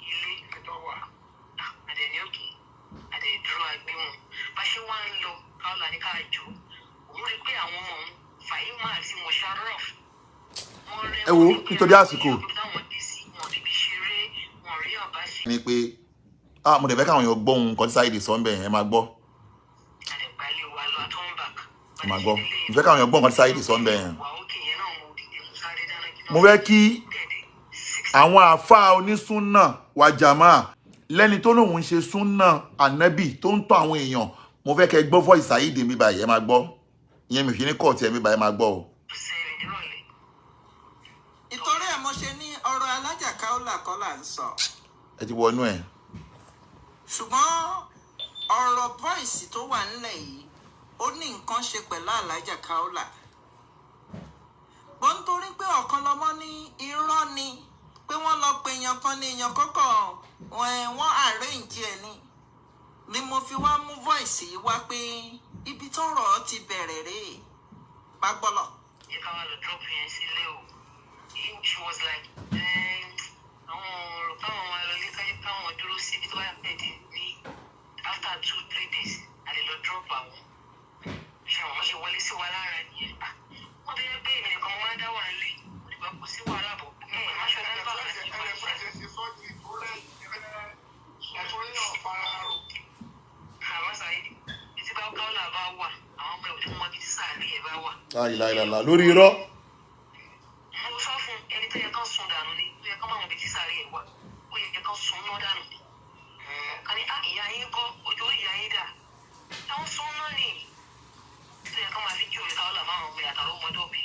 ilé Ẹjọ́ wà. Àdẹ̀ní òkè àdẹ̀dúró agbé wọn. Bá ṣe wá ń lọ, Káúlà ní ká jò òun rí i pé àwọn ọmọ òun, Fàyímà àti Musharraf, wọ́n rẹ́ Ẹ wo, nítorí àsìkò. táwọn dé sí wọn níbi ṣeré, wọn rí ọba ṣe. Ni pé ah, mo dẹ̀ fẹ́ káwọn èèyàn gbọ́ ohun nǹkan tí Saheed sọ ń bẹ̀ yẹn. Ẹ máa gbọ́. Àdẹ̀gbálẹ̀ wa lọ àtọ́nbàk. Ẹ máa gbọ́, mo fẹ́ káwọn èèyàn gbọ́ nǹkan tí Saheed sọ ń bẹ̀ yẹn. Wà ókè yẹn náà, mo dìde, mo sáré dáná kí Mo fẹ́ kí dẹ̀dẹ̀ 6 àwọn àáfàá onísúnà wàjàmá lẹ́ni tó lóun ń ṣe súnà ànábì tó ń tọ́ àwọn èèyàn, mo fẹ́ kẹ́ gbọ́ voice Saheed mi báyìí. Ẹ máa gbọ́ ìyẹn, mi fi ní kóòtù ẹ̀ mi báyìí. Ẹ máa gbọ́ o. 7 nírọ̀lẹ́. Ìtorí ẹ̀ mo ṣe ní ọ̀rọ̀ alájà Kaola kọ́ là ń sọ. Ẹ ti wọnú ẹ̀. Ṣùgbọ́n ọ̀rọ̀ voice tó wà nílẹ̀ yìí, ó ní nǹkan ṣe pẹ̀lú alájà Kaola bó ń torí pé ọ̀kan lọ́mọ ní irọ́ ni pé wọ́n lọ pe èèyàn kan ní èèyàn kọ́kọ́ wọ́n arrange ẹ̀ ni mo fi wá mú voice yìí wá pé ibi tọ́rọ̀ ti bẹ̀rẹ̀ rèé. Má gbọ́lọ̀. Yẹ ká wá lọ drop yẹn sílé o. She was like, àwọn rò káwọn máa lọ lé, káwọn dúró síbi tó bá pẹ̀ dé ní after 2-3 days a lè lọ drop àwọn. Ṣe àwọn ṣe wọlé sí wa lára nìyẹn. Ah, wọ́n tó yẹ pé èmi nìkan mo máa ń dá wà nílé, ìgbà kò sí wàhálà bọ̀ má ṣe ọ̀dà bàbá àti ìgbà ṣe. Ṣe sọ́ọ̀tì tó rẹ̀ ẹ̀tún yàn fara rò. Àmọ́ Saheed, títí bá Káọ́là bá wà, àwọn ọmọ ẹ̀ ò ní mọ ibi tí sàárè ẹ̀ bá wà. Láìláìlàlà lórí irọ́. Mo sọ fún ẹni tó yẹ kán sun dànù ni, tó yẹ kán máa mọ ibi tí sàárè ẹ̀ wà, ó yẹ kán sun náà dànù ni. Ká ní á ìyá yín kọ́ ojú orí ìyá yín dà táwọn sun náà ni, tó yẹ kán máa fi júwèé Káọ́là máa ń gbé àtàwọn ọmọdé òbí.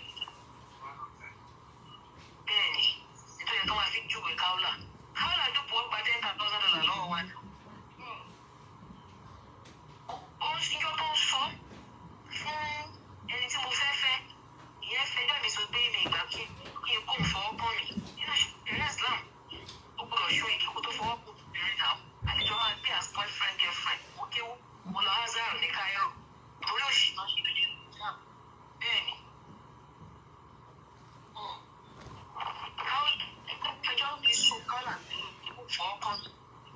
Bẹ́ẹ̀ ni, tó yẹ kán máa fi júwèé Káọ́là. Káọ́là dúpọ̀, ó gba $10,000 lọ́wọ́ wa. Ó ń yọ tó ń sọ fún ẹni tí mo fẹ́ fẹ́, ìyẹn fẹjọ́ mi sọ pé mi ìgbà kí n kó ń fọwọ́ kàn mí. Nínú ìṣẹ̀lẹ̀ Islam, ó gbọ́dọ̀ ṣó igi kó tó fọwọ́ kàn obìnrin náà. Àlejò máa gbé as boyfriend girlfriend. Mo kéwú, mo lọ Azhar ní Cairo torí òṣì náà ṣe lójú Islam. Bẹ́ẹ̀ ni káwọn fẹjọ́ mi sùn kọ́là kó fọwọ́ kàn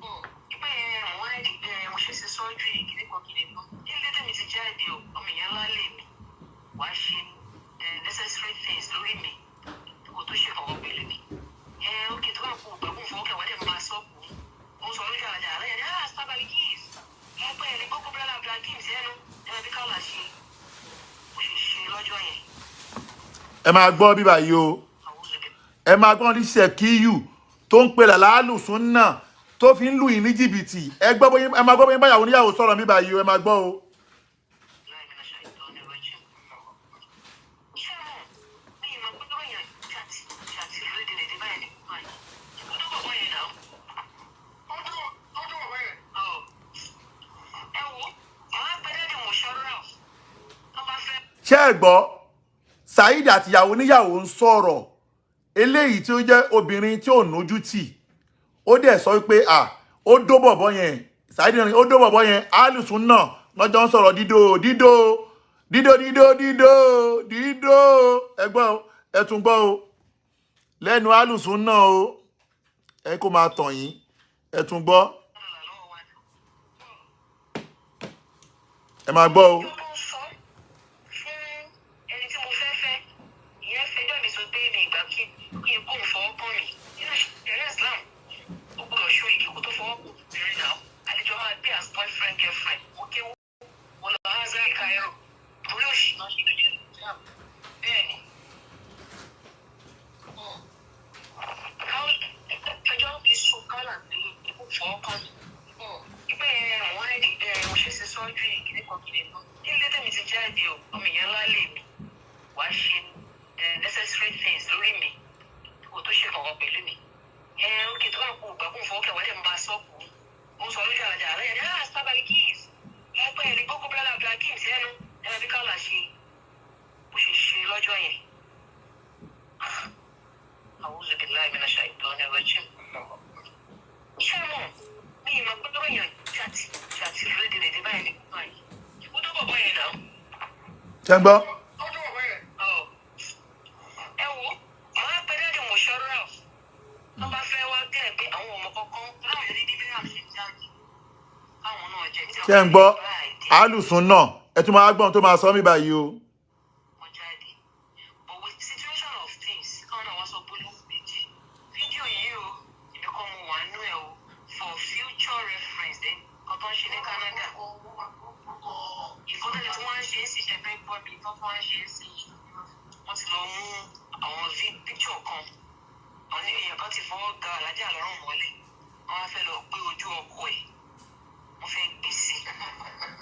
mí ìpè mo wá di mo ṣe ṣe sọ́jú ìkíní kan kìíní kan nílé tèmi ti jáde o. Ọmọ èèyàn ńlá lè mi wàá ṣe the necessary things lórí mi kò tó ṣe kọ̀ọ̀kan pẹ̀lú mi. Ẹ ókè tó bá kú ògbà kó fọwọ́ kẹwàá dẹ̀ máa sọ kù. Ó ń sọ lójú àlàjà àlàyé ní ah sábàlì kíìs mo pẹ́ ẹ̀ ní gbogbo bílálà bílá kíìs ẹnu ẹ máa bí káwà ṣe bó ṣe ṣe lọ́jọ́ yẹn. Ẹ máa gbọ́ bíbá yìí o. Àwọn olùdó. Ẹ máa gbọ́ ní Ṣèkíyù tó ń pe làlálù súnà tó fi ń lù yín ní jìbìtì. Ẹ gbọ́ bóyá ẹ máa gbọ́ bóyá báyàwó níyàwó sọ̀rọ̀ bíbá yìí o. Ẹ máa gbọ́ o. Láì ní aṣọ ìtọ́ ní ọjọ́ ṣé mo mi ìmọ̀ pé lọ́wọ́ yẹn ṣàtì ṣàtì rédèrèdè báyìí ní báyìí ó tó bọ̀ yẹn náà. Ọdún bàbá yẹn. Ẹ wo, àwọn apẹ̀lẹ́ Musharraf tó bá fẹ́. Ṣé ẹ gbọ́ Saheed àtìyàwó níyàwó ń sọ̀rọ̀ eléyìí tí ó jẹ́ obìnrin tí ò nójú tì, ó dẹ̀ sọ pé à ó dó bọ̀bọ̀ yẹn. Saheed ní ó dó bọ̀bọ̀ yẹn, alùsùn náà. Lọ́jọ́ ń sọ̀rọ̀ dídò dídò dídò dídò dídò dídò. Ẹ gbọ́ o, ẹ tún gbọ́ o, lẹ́nu alùsùn náà o. Ẹ kó máa tàn yín. Ẹ tún gbọ́, ẹ máa gbọ́ o. Tó ń sọ fún ẹni tí mo fẹ́ fẹ́, ìyẹn fẹjọ́ mi sọ pé mi ìgbà kí n kó fọwọ́ kàn mí. Nínú ìṣẹ̀lẹ̀ Islam, ó gbọ́dọ̀ ṣó igi kó tó fọwọ́ kàn obìnrin náà. Àlejò máa gbé as boyfriend girlfriend. Mo kéwú, mo lọ Azari Cairo torí òṣì náà ṣe lójú Islam. Bẹ́ẹ̀ ni ẹjọ́ mi sùn kálà ní ikú fọwọ́ kàn mí ìpè àwọn mo ṣe ṣe sọ́jú ìkíní kan kìíní kan nílé tèmi ti jáde o. Ọmọ èèyàn ńlá lè mi wàá ṣe the necessary things lórí mi kò tó ṣe kankan pẹ̀lú mi. Ẹ ókè tó bá kú ìgbà kún fọwọ́ kẹwàá dẹ̀ ń bá sọ́ọ̀kù. Mo sọ lójú àlàjà àlàyé ní ah sábà kiss ẹ pẹ́ ẹni gbókó bílálà bílá kiss ẹnu ẹ bí kálá ṣe bó ṣe ṣe lọ́jọ́ yẹn. A'udhu billahi minash shaitani rajim. Ṣé mọ̀ mi ìmọ̀ pé lóyún jàtì jàtì rédèrèdè báyìí ní báyìí ó tó bọ̀ bọ́ yẹn náà. Ṣé ń gbọ́? Ọ̀, ẹ wo àwọn apẹ̀rẹ̀ Musharraf tó bá fẹ́ wá tẹ̀ pé àwọn ọmọ kankan láwọn ní bíbí náà ṣe jáde káwọn náà jẹ. Ṣé ń gbọ́ alùsùn náà? Ẹ tún máa gbọ́n tó máa sọ mí báyìí o. Wọn jáde, but with the situation of things, káwọn náà wá sọ gbólóhùn méjì. Fídíò yìí o, èmi kọ́ mo wà nú ẹ̀ o, for future reference. Then kan tó ń ṣe ní Canada, ìkọ́tẹ́lẹ̀ tí wọ́n ń ṣe é sì ṣe fẹ́ gbọ́ mi tó wọ́n ń ṣe é sí yìí, wọ́n ti lọ mú àwọn picture kan. Wọ́n ní èèyàn kan ti fọwọ́ ga alájà lọ́rùn mọ́lẹ̀. Wọ́n á fẹ́ lọ gbé ojú ọkọ ẹ̀, wọ́n fẹ́ gbé sí.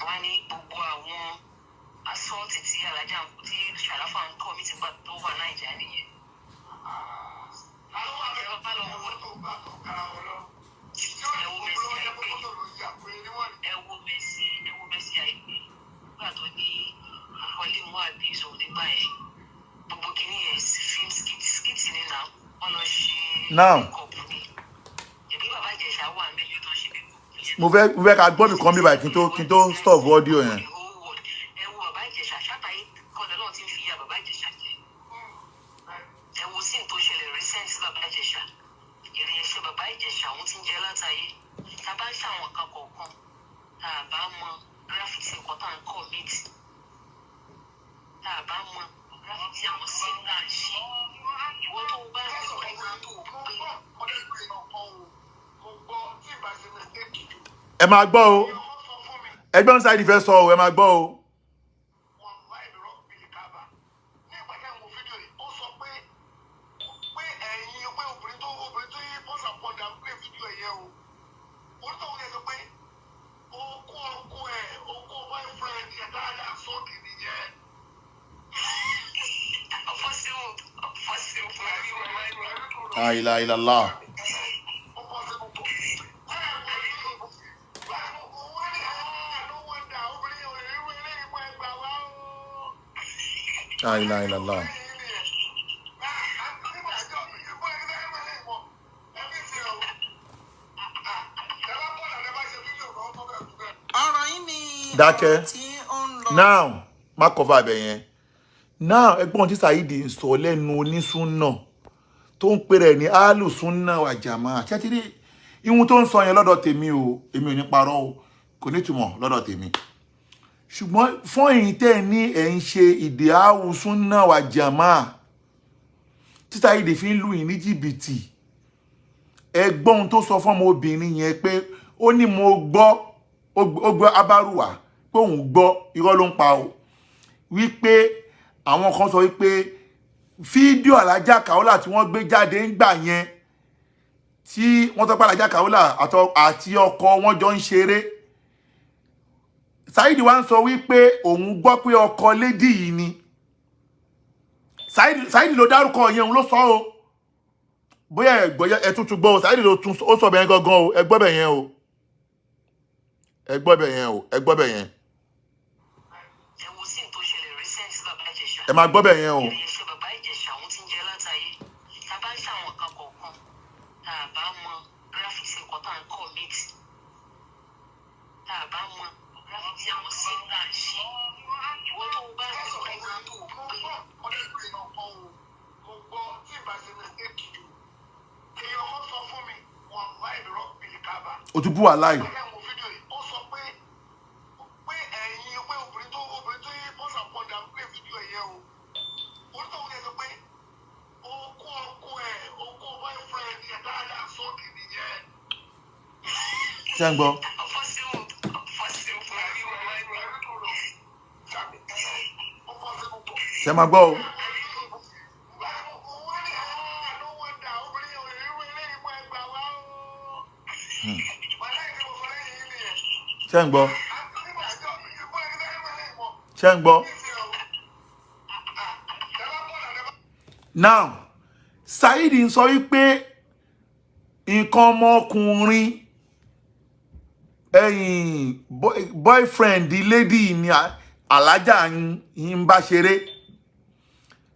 Wọ́n á ní gbogbo àwọn assault tí alájà tí Ṣàráfà ń kọ́ mi ti gbà tó wà Nàìjíríà nìyẹn. Ẹ bá lọ wo, ẹ wo Mercy Àìpé, ẹ wo Mercy, ẹ wo Mercy Àìpé nígbà tó ní àkọlé mú àbí ìṣòwò nígbà yẹn. Gbogbo kìíní yẹn, film skit skit ni náà wọ́n lọ ṣe Now. makeup ni. Ẹbí Bàbá Ìjẹ̀ṣà wà níbi tó ń ṣe makeup yẹn. Mo fẹ́ ká gbọ́ mi kan bí báyìí kí n tó stop audio yẹn. The whole world. Ẹ wo Bàbá Ìjẹ̀ṣà ṣàtàyè kọ́lẹ̀ náà ti ń fi ya Bàbá Ìjẹ̀ṣà jẹ. Ẹ wo sí tó ṣẹlẹ̀ recent sí Bàbá Ìjẹ̀ṣà. Èrè ẹ̀ṣẹ̀ Bàbá Ìjẹ̀ṣà òun ti ń jẹ látàyè. Tá a bá ń ṣàwọn kan kọ̀ọ̀kan, tá a bá mọ gravity nǹkan tá à ń commit, tá a bá mọ gravity àwọn sin tá à ń ṣe. Ìwọ tó bá ìwọ tó pé Ẹ máa gbọ́ o, ẹgbọ́n Saheed fẹ́ sọ o. Ẹ máa gbọ́ o. Wàláì rabbil Kaaba, ní ìgbà tí àwọn fídíò yìí, ó sọ pé ẹ̀yin pé obìnrin tó yí bọ́sà pọ̀dà ń pè fídíò yẹn o, onítọ̀hún yẹn sọ pé okó ọkọ ẹ̀, okó boyfriend ẹ̀ dáadáa sọ́ọ̀kì nìyẹn. Possible fún mi wọ́n máa ń La ilaha illallah. Ó possible pọ̀. Wọ́n ní no wonder obìnrin yẹn ò lè rí irú eléyìí mọ́, ẹgbàá wá o. La ilaha illallah. Ọ̀rọ̀ yìí ni Dákẹ́. ọ̀rọ̀ tí ó ń lọ. Now, má cover abẹ yẹn now. Ẹgbọ́n tí Saheed ń sọ lẹ́nu onísúnà tó ń pè rẹ̀ ní alùsúnà wàjàmá ṣẹ́tìrí ihun tó ń sọ yẹn lọ́dọ̀ tèmi o, èmi ò ní parọ́ o, kò ní ìtumọ̀ lọ́dọ̀ tèmi. Ṣùgbọ́n fún ẹ̀yin tẹ́ ẹ ní ẹ̀ ń ṣe ìdè àwùsúnà wàjàmá tí Saheed fi ń lù yín ní jìbìtì, ẹgbọ́n tó sọ fún ọmọ obìnrin yẹn pé ó ní mo gbọ́, ó gbọ́ abárùwà pé òun gbọ́. Irọ́ ló ń pa o, wípé àwọn kan sọ wípé fídíò alájà Kaola tí wọ́n gbé jáde ń gbà yẹn, tí wọ́n sọ pé alájà Kaola àti ọkọ wọn jọ ń ṣeré. Saheed wá ń sọ wípé òun gbọ́ pé ọkọ lady yìí ni. Saheed ló dárúkọ yẹn, òun ló sọ o. Bóyá ẹ gbọ́, ẹ tuntun gbọ́ o. Saheed ló tún ó sọ bẹ́ẹ̀ gangan o. Ẹ gbọ́ bẹ́ẹ̀ yẹn o, ẹ gbọ́ bẹ́ẹ̀ yẹn o, ẹ gbọ́ bẹ́ẹ̀ yẹn. Ẹ wo sí tó ṣẹlẹ̀ recent sí Bàbá Ìjẹ̀ṣà. Ẹ máa gbọ́ bẹ́ẹ̀ yẹn o. Èrè ẹ̀ṣẹ̀ Bàbá Ìjẹ̀ṣà òun ti ń jẹ látàyè. Tá a bá ń ṣàwọn kan kọ̀ọ̀kan, tá a bá mọ gravity nǹkan tá à ń commit, tá a bá mọ gravity. tí àwọn síta ń ṣe. Ìwọ tó o bá ń sọ ẹ̀ka tó o Mo pé gbọ́ ọ̀dẹ́gbẹ̀rẹ̀ náà kọ́ o. Mo gbọ́ tí ìbá ṣe mistake jù. Èèyàn kan sọ fún mi, wàláì rọ́bìlì kábà. O tún bú wàláì. Bàbá wo fídíò yìí, ó sọ pé ẹ̀yin pé obìnrin tó yí bọ́sà pọ̀dà ń pè fídíò yẹn o. Onítọ̀hún yẹn sọ pé okó ọkọ ẹ̀, okó boyfriend ẹ̀ dáadáa sókè nìyẹn. Ṣé ń gbọ́? Fọ́síwò àbí wọ́n wá ní. Ṣé máa gbọ́ o? Ṣé ń gbọ́? Ṣé ń gbọ́? Now, Saheed ń sọ wípé nǹkan ọmọkùnrin ẹ̀yìn boyfriend lady ni alájà ń bá ṣeré.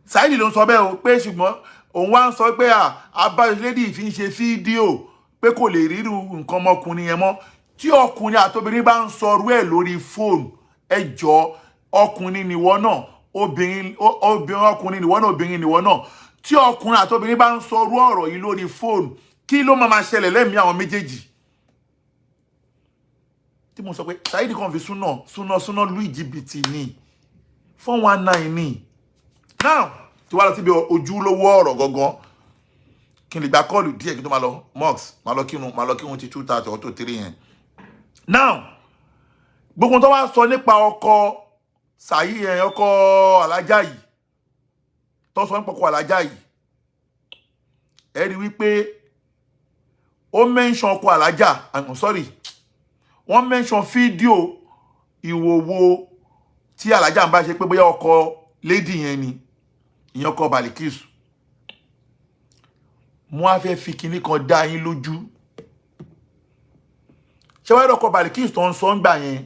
Saheed ló ń sọ bẹ́ẹ̀ o, pé ṣùgbọ́n òun wá ń sọ pé abájọ lady fi ń ṣe fídíò pé kò lè ríru nǹkan ọmọkùnrin yẹn mọ́. Tí ọkùnrin àtobìnrin bá ń sọrú ẹ̀ lórí fóònù, ẹ jọ, ọkùnrin nìwọ náà, obìnrin, obìnrin, ọkùnrin nìwọ náà, obìnrin nìwọ náà, tí ọkùnrin àtobìnrin bá ń sọrú ọ̀rọ̀ yìí lórí fóònù, kí ló máa máa ṣẹlẹ̀ lẹ́mìí àwọn méjèèjì? Tí mo sọ pé Saheed kan fi súnà súnà súnà lu ìjìbìtì ní 419 ní. Now, tí wàá lọ síbi ojúlówó ọ̀rọ̀ gangan, kí n lè gba call díẹ̀ kí n tó máa lọ mosque, máa lọ kírun ti 2:30 or to 3 yẹn. Now, gbogbo tó wá sọ nípa ọkọ Saheed yẹn, ọkọ alájà yìí, tó sọ nípa ọkọ alájà yìí, ẹ rí wípé ó mention ọkọ alájà, I'm sorry, wọ́n mention fídíò ìwòwò tí alájà ń bá ṣe, pé bóyá ọkọ lady yẹn ni, ìyẹn ọkọ Balikisu. Mo á fẹ́ fi kinní kan dá yín lójú. Ṣé wàá rí ọkọ Balikisu tó ń sọ ń gbà yẹn?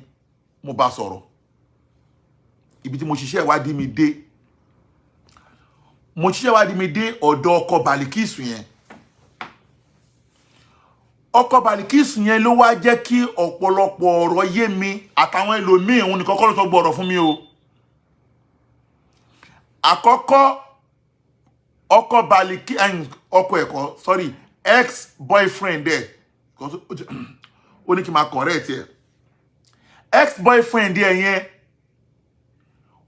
Mo bá sọ̀rọ̀. Ibi tí mo ṣiṣẹ́ ìwádìí mi dé, mo ṣiṣẹ́ ìwádìí mi dé ọ̀dọ̀ ọkọ Balikisu yẹn. Ọkọ Balikisu yẹn ló wá jẹ́ kí ọ̀pọ̀lọpọ̀ ọ̀rọ̀ yé mi àtàwọn ẹlòmíì. Òun nìkan kọ́ ló sọ gbọ́rọ̀ fún mi o. Àkọ́kọ́, ọkọ Baliki, ọkọ ẹ̀kọ́, sorry, ex boyfriend ẹ̀, ó ní kí n máa correct ẹ̀, ex boyfriend ẹ̀ yẹn,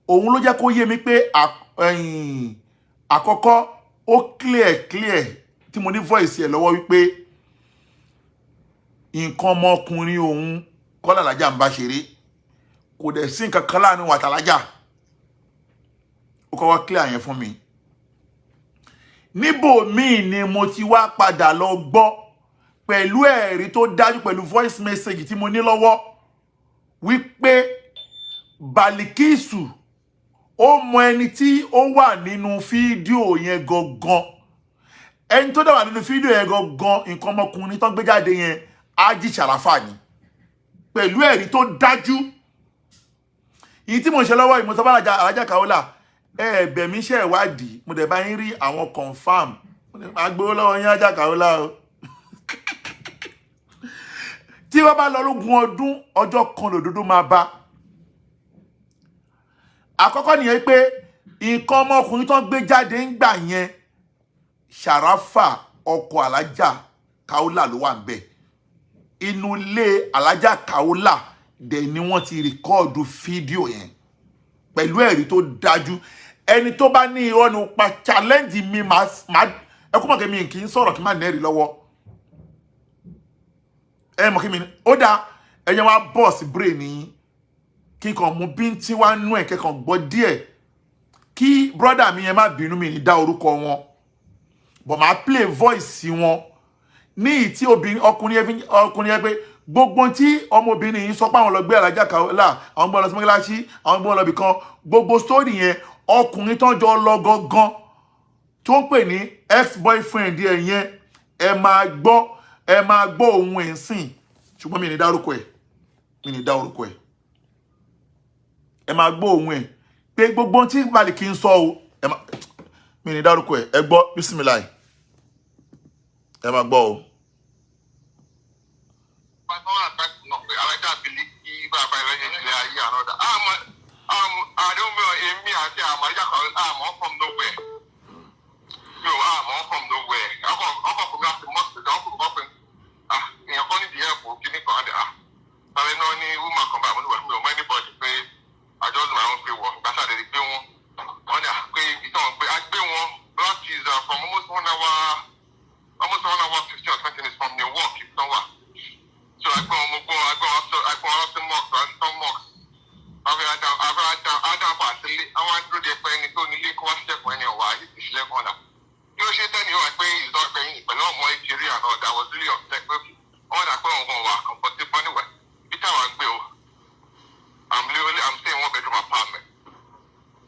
òun ló jẹ́ kó yé mi pé àkọ́kọ́, ó clear clear tí mo ní voice ẹ̀ lọ́wọ́ wípé nǹkan ọmọkùnrin òun kọ́ làlájà ń bá ṣeré, kò dẹ̀ sí nǹkan kan láàrin wàtàlájà. Ó kọ́kọ́ clear yẹn fún mi. Níbò míì ni mo ti wá padà lọ gbọ́ pẹ̀lú ẹ̀rí tó dájú, pẹ̀lú voice message tí mo ní lọ́wọ́, wípé Balikisu ó mọ ẹni tí ó wà nínú fídíò yẹn gangan. Ẹni tó dẹ̀ wà nínú fídíò yẹn gangan, nǹkan ọmọkùnrin tó gbé jáde yẹn, Ájì Ṣàràfà ni, pẹ̀lú ẹ̀rí tó dájú. Èyí tí mo ń ṣe lọ́wọ́ yìí, mo sọ fún alájà Kaola, ẹ bẹ̀ mí ṣe ìwádìí, mo dẹ̀ bá yín rí àwọn confirm. Mo dẹ̀ máa gbowó lọ́wọ́ yín, Ájà Kaola o. Tí wọ́n bá lọ lógún ọdún, ọjọ́ kan lòdodo máa bá. Àkọ́kọ́ nìyẹn, pé nǹkan ọmọkùnrin tó ń gbé jáde ń gbà yẹn, Ṣàràfà ọkọ alájà Kaola ló wà ń bẹ̀. Inú ilé alájà Kaola dẹ̀ ni wọ́n ti record fídíò yẹn pẹ̀lú ẹ̀rí tó dájú. Ẹni tó bá ní irọ́ ni pa challenge mi, máa ẹ kó mọ̀ kí mi kì í sọ̀rọ̀ kí n má nẹ́rìí lọ́wọ́. Ẹ mọ̀ kí mi ó dáa, ẹ̀yẹ wá bọ̀ sí brain yín, kí n kàn mú bíntín wá nú ẹ̀, kẹ́kàn gbọ́ díẹ̀, kí brother mi yẹn má bínú, mi ní dá orúkọ wọn, but máa play voice wọn ní ìtí obìnrin, ọkùnrin yẹn fi ọkùnrin yẹn, pé gbogbo tí ọmọbìnrin yìí sọ pé àwọn lọ gbé alájà Kaola, àwọn gbọ́ lọ sí mọ́kíláṣí, àwọn gbọ́ lọ bì kan, gbogbo story yẹn, ọkùnrin tó ń jọ lọ gangan tó ń pè ní ex boyfriend ẹ yẹn, ẹ máa gbọ́ ohun ẹ̀ ń sìn. Ṣùgbọ́n mi ní dárúkọ ẹ̀, mi ní dá orúkọ ẹ̀. Ẹ máa gbọ́ ohun ẹ̀ pé gbogbo tí Màlìkì ń sọ o, ẹ má mi ní dárúkọ ẹ̀. Ẹ gbọ́, bísímìláì, ẹ máa gbọ́ o. Bàbá wà bá náà pé alájà Bílíkì bàbá rẹ̀ ní ilé ayé. Àti àmọ́ ìjà kan àmọ́ from nowhere. Mi ò àmọ́ from nowhere. Ọkọ̀ kò mi láti mosque, ọkọ̀ kò pé, ah, èèyàn kan nídìí ẹ̀kọ́ kíní kan á dẹ̀, ah, sáré náà ní woman kan báyìí. Mo ní wà, mi ò mọ anybody, pé I just do my own pay work. Gbàtà lè gbé wọn, wọ́n ní à pé ibi tí wọ́n gbé a gbé wọn láti is from almost 1 hour 15 or 20 minutes from New York, ibi tí wọ́n wà. So a gbé wọn, mo gbọ́ a gbé wọn, a gbé wọn lọ sí mosque, lọ sí mosque. Àwọn adam pa àtìlé, àwọn adúró de pé ẹni tó nílé kó wá sílẹ̀kùn, ẹni ọ̀wà ayé ti sílẹ̀kùn ọ̀nà kí ló ṣe tẹ́ni wà pé ìzọ́ ẹ̀yìn pẹ̀lú ọmọ ìkiri àná. I was really upset pé wọ́n dà pé òun kan wà comfortable. Anyway, bí táwa gbé o, I'm staying one bedroom apartment,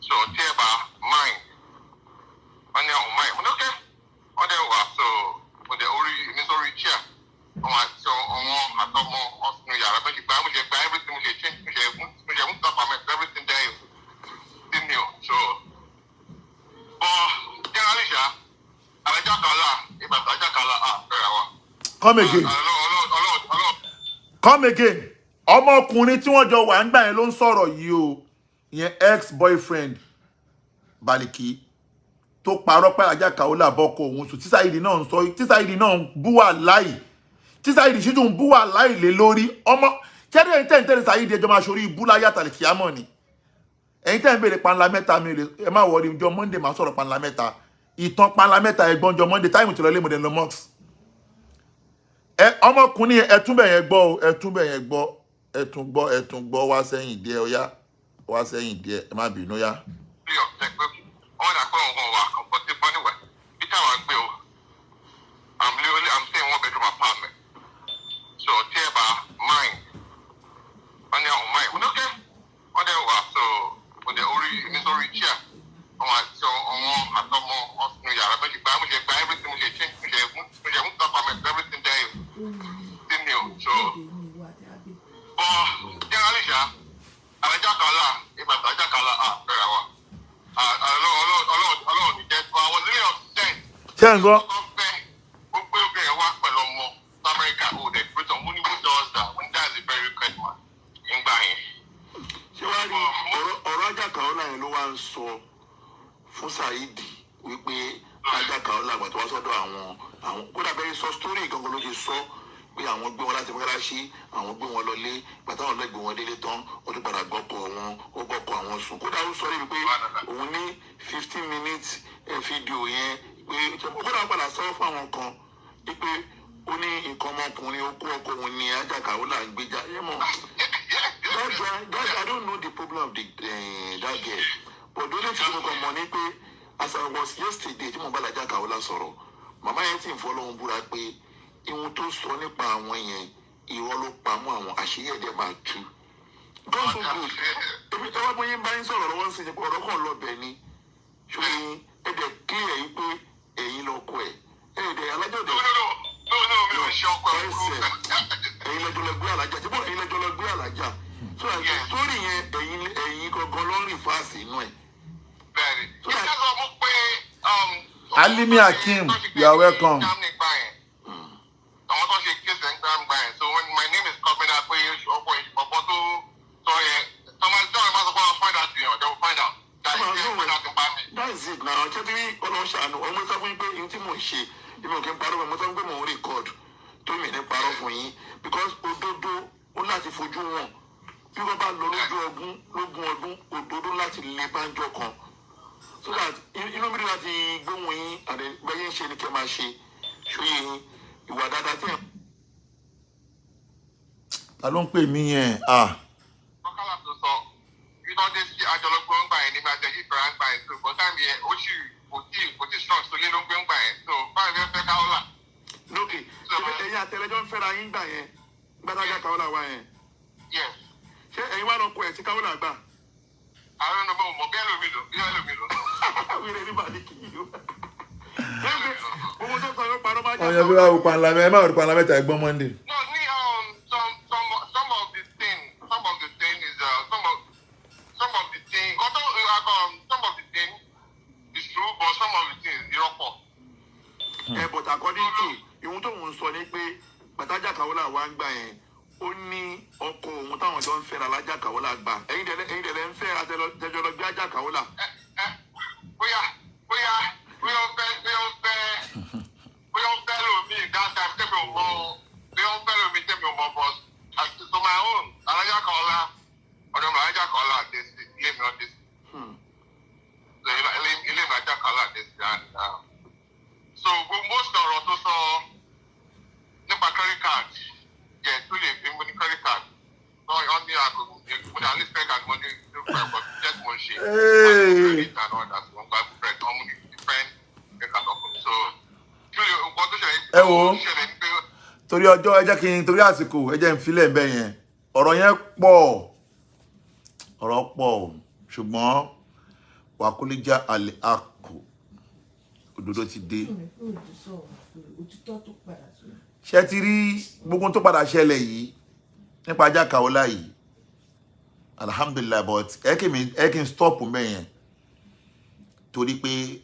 so tí ẹ bá mind, wọ́n ní àwọn mind. Mo ní okay. Wọ́n dẹ̀ wà, so mo dẹ̀ orí mi sórí chair, àwọn àti àwọn àtọmọ ọ̀sùn yàrá méjì gba, mo ṣe gba everything, mo ṣe change, mo ṣe mú apartment, everything there still new. So, but generally ṣá, àlẹjákàlà ìgbà àjàkálà à fẹ́ra wa. Come again. Ọlọ́run, Ọlọ́run, Ọlọ́run. Come again. Ọmọkùnrin tí wọ́n jọ wà ń gbà yẹn ló ń sọ̀rọ̀ yìí o, ìyẹn ex boyfriend Baliki tó parọ́ pé Ajá Kaola bọ́kọ òun sùn, tí Saheed náà ń sọ, tí Saheed náà ń bú wà láì, tí Saheed sì tún ń bú wà láì lé lórí ọmọ kẹ́rẹ́. Ẹ̀yin tẹ́ ń tẹ́lẹ̀ Saheed, ẹjọ́ máa ṣorí ibú láyé àtàlẹ̀ kíámọ̀ ni. Ẹ̀yin tẹ́ ń béèrè panla mẹ́ta mi rè, ẹ má wọrí, ọjọ́ Monday máa sọ̀rọ̀ panla mẹ́ta, ìtàn panla mẹ́ta ẹ̀gbọ́n ọjọ́ Monday. Time tí lọ lé mo dẹ̀ lọ mosque. Ẹ ọmọkùnrin yẹn, ẹ tún bẹ̀ yẹn gbọ́ o, ẹ tún bẹ̀ yẹn gbọ́, ẹ tún gbọ́, ẹ tún gbọ́. Wá sẹ́yìn díẹ̀, ó yá, wá sẹ́yìn díẹ̀, ẹ má bínú yá. Really upset pé wọ́n dà pé òun kan wà comfortable. Anyway, bí táwa gbé o, I'm staying one bedroom apartment, so tí ẹ bá mind, wọ́n ní àwọn mind. Mo ní okay. Wọ́n dẹ̀ wà, so mo dẹ̀ orí mi sórí chair, àwọn àti àwọn àtọmọ ọ̀sùn yàrá méjì gba, mo ṣe gba everything, mo ṣe change, mo ṣe mú apartment, everything there still new. So, but generally ṣá, àlẹjákàlà ìgbà àjàkálà à fẹ́ra wa. Ọlọ́run, Ọlọ́run, Ọlọ́run ní jẹ́. I was really upset. Ṣé ń gbọ́? Ó fẹ́ ó gbé obìnrin wá pẹ̀lú ọmọ Amẹ́ríkà, ó dẹ̀ Britain. Mo ní, who does that when that's a very wicked man ńgbà yẹn. Ṣé wàá rí ọ̀rọ̀ Ajá Kaola yẹn ló wá ń sọ fún Saheed wípé Ajá Kaola àgbà tó wá sọ́dọ̀ àwọn, kódà bẹ́ẹ̀ sọ story gangan ló ṣe sọ pé àwọn gbé wọn láti mọ́ṣáláṣí, àwọn gbé wọn lọlé. Bàtà wọn lọ gbé wọn délé tán, ó tún padà gbọ́kọ̀ wọn, ó gbọ́kọ̀ àwọn sùn. Kódà ó sọ débi pé òun ní 15 minutes fídíò yẹn, pé kódà ó padà sọ fún àwọn kan wípé ó ní nǹkan ọmọkùnrin ó kó ọkọ òun ní Ajá Kaola ń gbéjà yẹn mọ́. That guy, that I don't know the problem of that girl, but the only thing mo kàn mọ̀ ni pé as I was yesterday tí mo bá Ajá Kaola sọ̀rọ̀, màmá yẹn sì ń fọlọ́run búra pé ihun tó sọ nípa àwọn yẹn, irọ́ ló pamọ́, àwọn àṣírí ẹ̀dẹ̀ máa tú. God so good. Èmi ẹ wá bóyá ń bá yín sọ̀rọ̀ lọ́wọ́ sí ni pé ọ̀rọ̀ kan lọ bẹ̀ ni ṣòyìn ẹ̀dẹ̀ clear yìí pé ẹ̀yin lọ́kọ ẹ̀ ẹ̀dẹ̀ alájọ̀dẹ̀. No, no, no, no, no, mi ò ṣe ọkọ ẹ̀. Ẹsẹ̀ ẹ̀yin lẹ́jọ́ lọ gbé alájà tí bọ́, ẹ̀yin lẹ́jọ́ lọ gbé alájà, so that Yes. story yẹn, ẹ̀yin gangan ló ń rìn fáàsì inú ẹ̀. Bẹ́ẹ̀ni, ìjọba mo pé Alimi Akeem, you are welcome. Germany gbà yẹn, àwọn tó ṣe case ẹ̀ ń gbà ń gbà yẹn. So when my name is coming up pé ọkọ̀ ìbọ̀bọ̀ tó sọ yẹn, tọ́mọ tí wọ́n bá sọ pé wọ́n find out yẹn, they will find out that Come on, is no. find out nípa mi. That is it now. Ṣé tí Ọlọ́run ṣàánú ọmọ sọ fún yín pé ohun tí mò ń ṣe, èmi ò kí ń parọ́ mọ́. Mo sọ fún pé mò ń record tó mi ní parọ́ fún yín, because òdodo ó láti fojú wọn. Bí wọ́n bá lọ lójú ọdún lógún ọdún, òdodo láti lè bánjọ kan, so that inú mi dùn láti gbóhùn yín àti bẹ́yẹn ń ṣe ni kẹ́ máa ṣe ṣóyè yín, ìwà dáadáa tí ẹ̀ Ta ló ń pè mí yẹn? Ah. Bọ́kálà tó sọ ibi tó dé sí àjọlọgbọ́n ń gbà yẹn nígbà tẹ̀yí ìfẹ́ ń gbà yẹn, so but time yẹn ó sì kò tí strong, so lé ló ń gbé ń gbà yẹn, so báyìí fẹ́ fẹ́ káwọ́là. Lókè ẹ̀yin àtẹlẹjọ́ ń fẹ́ra yín gbà yẹn gbàdájà Káwọ́là wá yẹn? Yes. Ṣé ẹ̀yin wá lọ kọ ẹ̀ tí Káwọ́là gbà? Àwọn ọ̀nà mọ̀ bẹ́ẹ̀ lómi lò, bẹ́ẹ̀ lómi lò. Wíìrì ní bàdí kì í o owó tó sọ yóò parọ́ máa Ọ̀yàn bí wàá wò panla mẹ́, ẹ má wò panla mẹ́ta, ẹ̀gbọ́n Monday. No, ní some of the thing is some of the thing although some of the thing is true, but some of the thing is irọ́ pọ̀. Ẹ, but according to ìhun tó ń sọ ni pé gbàtájà Káwọ́là wá ń gbà yẹn, Ó ní ọkọ òun táwọn jọ ń fẹ́ra lájà Kaola gbà. Ẹ̀yin dẹ̀lẹ́ ń fẹ́ra tẹ́jọ́ lọ gbé ajá Kaola. Bóyá ó fẹ́ bóyá ó fẹ́ lómi that time tẹ́mi ò mọ̀ o. Bóyá ó fẹ́ lómi tẹ́mi ò mọ̀, but as to my own, Alájà Kaola, ọ̀dọ̀ mi Alájà Kaola dé sí, ilé mi náà dé sí. Ilé mi Alájà Kaola dé sí. And so gbogbo most ọ̀rọ̀ tó sọ nípa credit card yẹ tó lè fi mo ní credit card náà, wọ́n ní aago mo ní at least credit card, mo ní nípa ẹ̀kọ́ jẹ́ tí mo ń ṣe. Hey. Credit and all that, wọ́n gba credit, wọ́n mú ní different credit card ọkùnrin. So kí ló nǹkan tó ṣẹlẹ̀? Ẹ wo. Tó ṣẹlẹ̀ ní pé Torí ọjọ́, ẹ jẹ́ kí n, torí àsìkò, ẹ jẹ́ n filẹ̀ ń bẹ́ yẹn. Ọ̀rọ̀ yẹn pọ̀, ọ̀rọ̀ pọ̀ o, ṣùgbọ́n wàkúlíjà àlẹ́ àkù, òdodo ti dé. Òtítọ́ tó padà sórí. Ṣé ti rí gbogbo tó padà ṣẹlẹ̀ yìí nípa ajá Kaola yìí? Alhamdulillahi, but ẹ kí n stop mbẹ yẹn, torí pé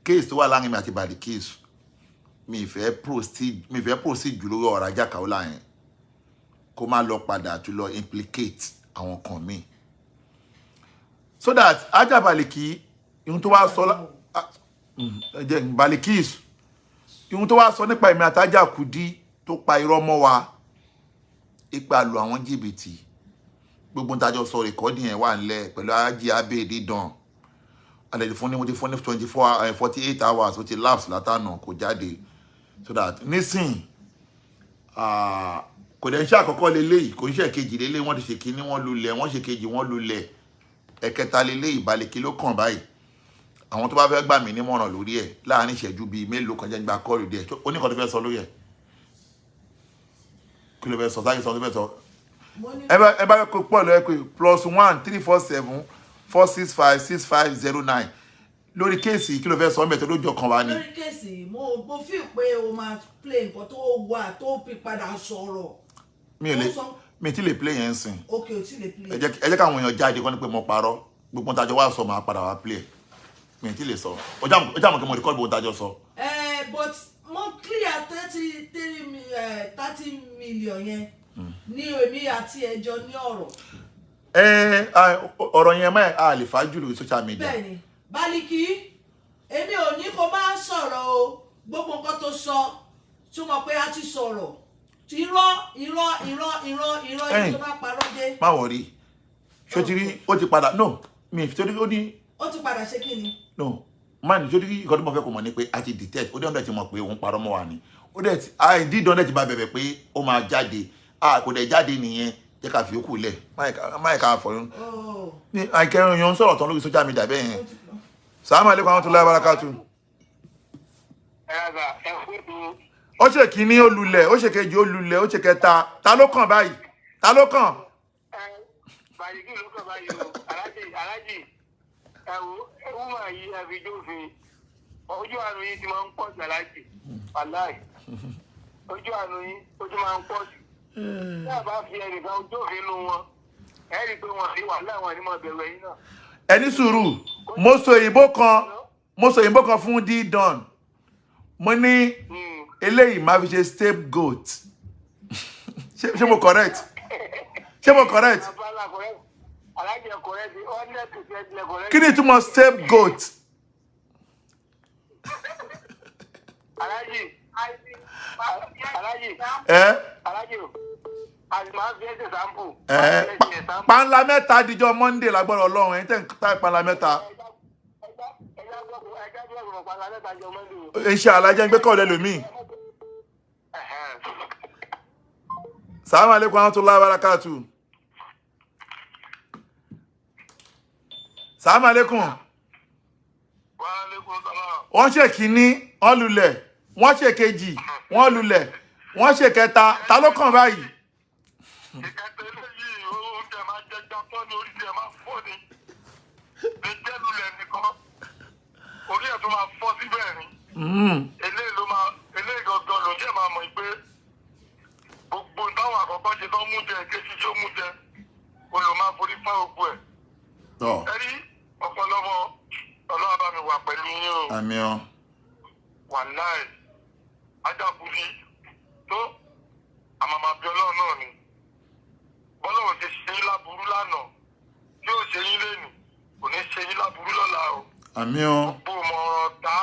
case tó wà láàrin mi àti Balikis, mi ì fẹ́ proceed jù lórí ọ̀rọ̀ ajá Kaola yẹn, kó má lọ padà tún lọ implicate àwọn kan míì, so that ajá Baliki, ihun tó wá sọ ẹ jẹ́ Balikis, ihun tó wá sọ nípa èmi àtàjà Kudi tó pa irọ́ mọ́ wa, ipa lu àwọn jìbìtì, gbogbo ntájọ sọ, record yẹn wà nílẹ̀ pẹ̀lú ají abẹ́ dídán àlejò fún ní. Mo ti fún ní 24, 48 hours, ó ti lapse látànà, kò jáde. So that nísìn, kò dẹ̀ ń ṣe àkọ́kọ́ leléyìí, kò ń ṣe èkejì leléyìí. Wọ́n ti ṣe kínní, wọ́n lulẹ̀, wọ́n ṣe kejì, wọ́n lulẹ̀, ẹ̀kẹta leléyìí. Balẹ̀kí ló kàn báyìí. Àwọn tó bá fẹ́ gbà mí nímọ̀ràn lórí ẹ̀ láàrin ìṣẹ́jú bíi mélòó kan, jẹ́ ń gba call díẹ̀. Ó ní nǹkan tó fẹ́ sọ lórí ẹ̀. Kí ló fẹ́ sọ? Sáyé sọ tó fẹ́ sọ. Mo ní Ẹ bá kó pọ̀ lọ́wọ́ pé +1 347 465 6509 lórí case. Kí ló fẹ́ sọ mẹ́tọ́ lójó kan wá ni? Lórí case, mo feel pé o máa play nǹkan tó wà tó fi padà sọ̀rọ̀. Mi ò lè Ó sọ- Mi ti lè play yẹn sìn. Ok, o ti lè play. Ẹ jẹ́ káwọn èèyàn jáde kọ́ ni pé mo parọ́. Gbogbo ntájọ wá sọ, máa padà wá play ẹ̀. Mi ò tí lè sọ. Ọjà àmọ̀ kí mo record gbogbo ntájọ sọ. But mo clear 33 million yẹn ní èmi àti ẹjọ́ ní ọ̀rọ̀. Ẹ ọ̀rọ̀ yẹn máa a lè fàájù lórí social media. Bẹ́ẹ̀ni, Baliki, èmi ò ní kó má sọ̀rọ̀ o. Gbogbo nǹkan tó sọ, túmọ̀ pé a ti sọ̀rọ̀. Irọ́, irọ́, irọ́, irọ́, irọ́ yìí Ẹ̀yìn. tó bá parọ́ dé. Má worry. Ṣó ti rí? Ó ti padà. No, mi ì torí ó ní Ó ti padà ṣe kí ni? No man, ṣó ti rí? Nǹkan tó mọ̀ fẹ́ kó mọ̀ ni pé a ti detect. Ó dẹ̀ ọ̀dẹ̀ ti mọ̀ pé òun parọ́ mọ́ wa ni. Ó dẹ̀ ti àìdí dán dẹ̀ ti bá bẹ̀bẹ̀ pé ó máa jáde, a kò dẹ̀ jáde nìyẹn. Jẹ́ ká fi yókù lẹ̀, máì ká fọyín Oh, ní àìkẹrin yẹn ń sọ̀rọ̀ tán lórí social media bẹ́ẹ̀ yẹn. ó ti Sàlámù aleykum warahmatullahi wabarakatuh. Ẹ rà ẹ fún ètò. Ó ṣe kínní, ó lulẹ̀, ó ṣe kejì, ó lulẹ̀, ó ṣe kẹta. Ta ló kàn báyìí? Ta ló kàn? Ẹ Bàyìkì ló kàn báyìí o. Alájì, alájì, ẹ wo ẹwúmọ yìí, ẹ fi jófin. Ojú àánú yìí ti máa ń pọ̀ jù, alájì, wàláì, ojú àánú yìí ó ti máa ń pọ̀ jù. Tí a bá fi ẹnìkan jófin nu wọn, ẹ rí i pé wọn àrí wàhálà, wọn ní máa bẹ̀rù ẹ̀yin náà. Ẹni sùúrù. Mo sọ òyìnbó kan fún D-Don. Mo ní eléyìí máa fi ṣe scapegoat. Ṣé mo correct? Ṣé mo correct? Abala correct, alájì, ẹ correct, 100% lẹ correct. Kí ni ìtumọ̀ scapegoat? Alájì, alájì, Ẹ alájì o, àti máa fi ẹsẹ̀ sample. Ẹ panla mẹ́ta díjọ́ Monday lágbára Ọlọ́run. Ẹ̀yin tẹ́ ń ta panla mẹ́ta, inshallah. Jẹ́ ń gbé kọ́ lẹ́lòmíì. Salamu aleykum warahmatullahi wabarakatuh. Salamu aleykum. Wọ́n ṣe kínní, wọ́n lulẹ̀, wọ́n ṣe kejì, wọ́n lulẹ̀, wọ́n ṣe kẹta. Ta ló kàn báyìí? Ìkẹtẹ eléyìí, oúnjẹ máa jẹ jápọ́ ní orí tiẹ̀ máa fọ́ ni lè jẹ́ lulẹ̀ nìkan, orí ẹ̀ tó máa fọ́ síbẹ̀ ni. Eléyìí ló máa, eléyìí gangan ló jẹ́ máa mọ̀ pé gbogbo táwọn àkọ́kọ́ ṣe tán mú jẹ, kejì tí ó mú jẹ, ó lò máa forí fá gbogbo ẹ̀. Tọ́. Ẹ rí ọ̀pọ̀lọpọ̀, Ọlọ́run bá mi wà pẹ̀lú yín o. Àmín o. Wàláì, ajábùdí tó àmàmà bí Ọlọ́run náà ni. Àmín o. Gbogbo ìmọ̀ràn ọ̀tá,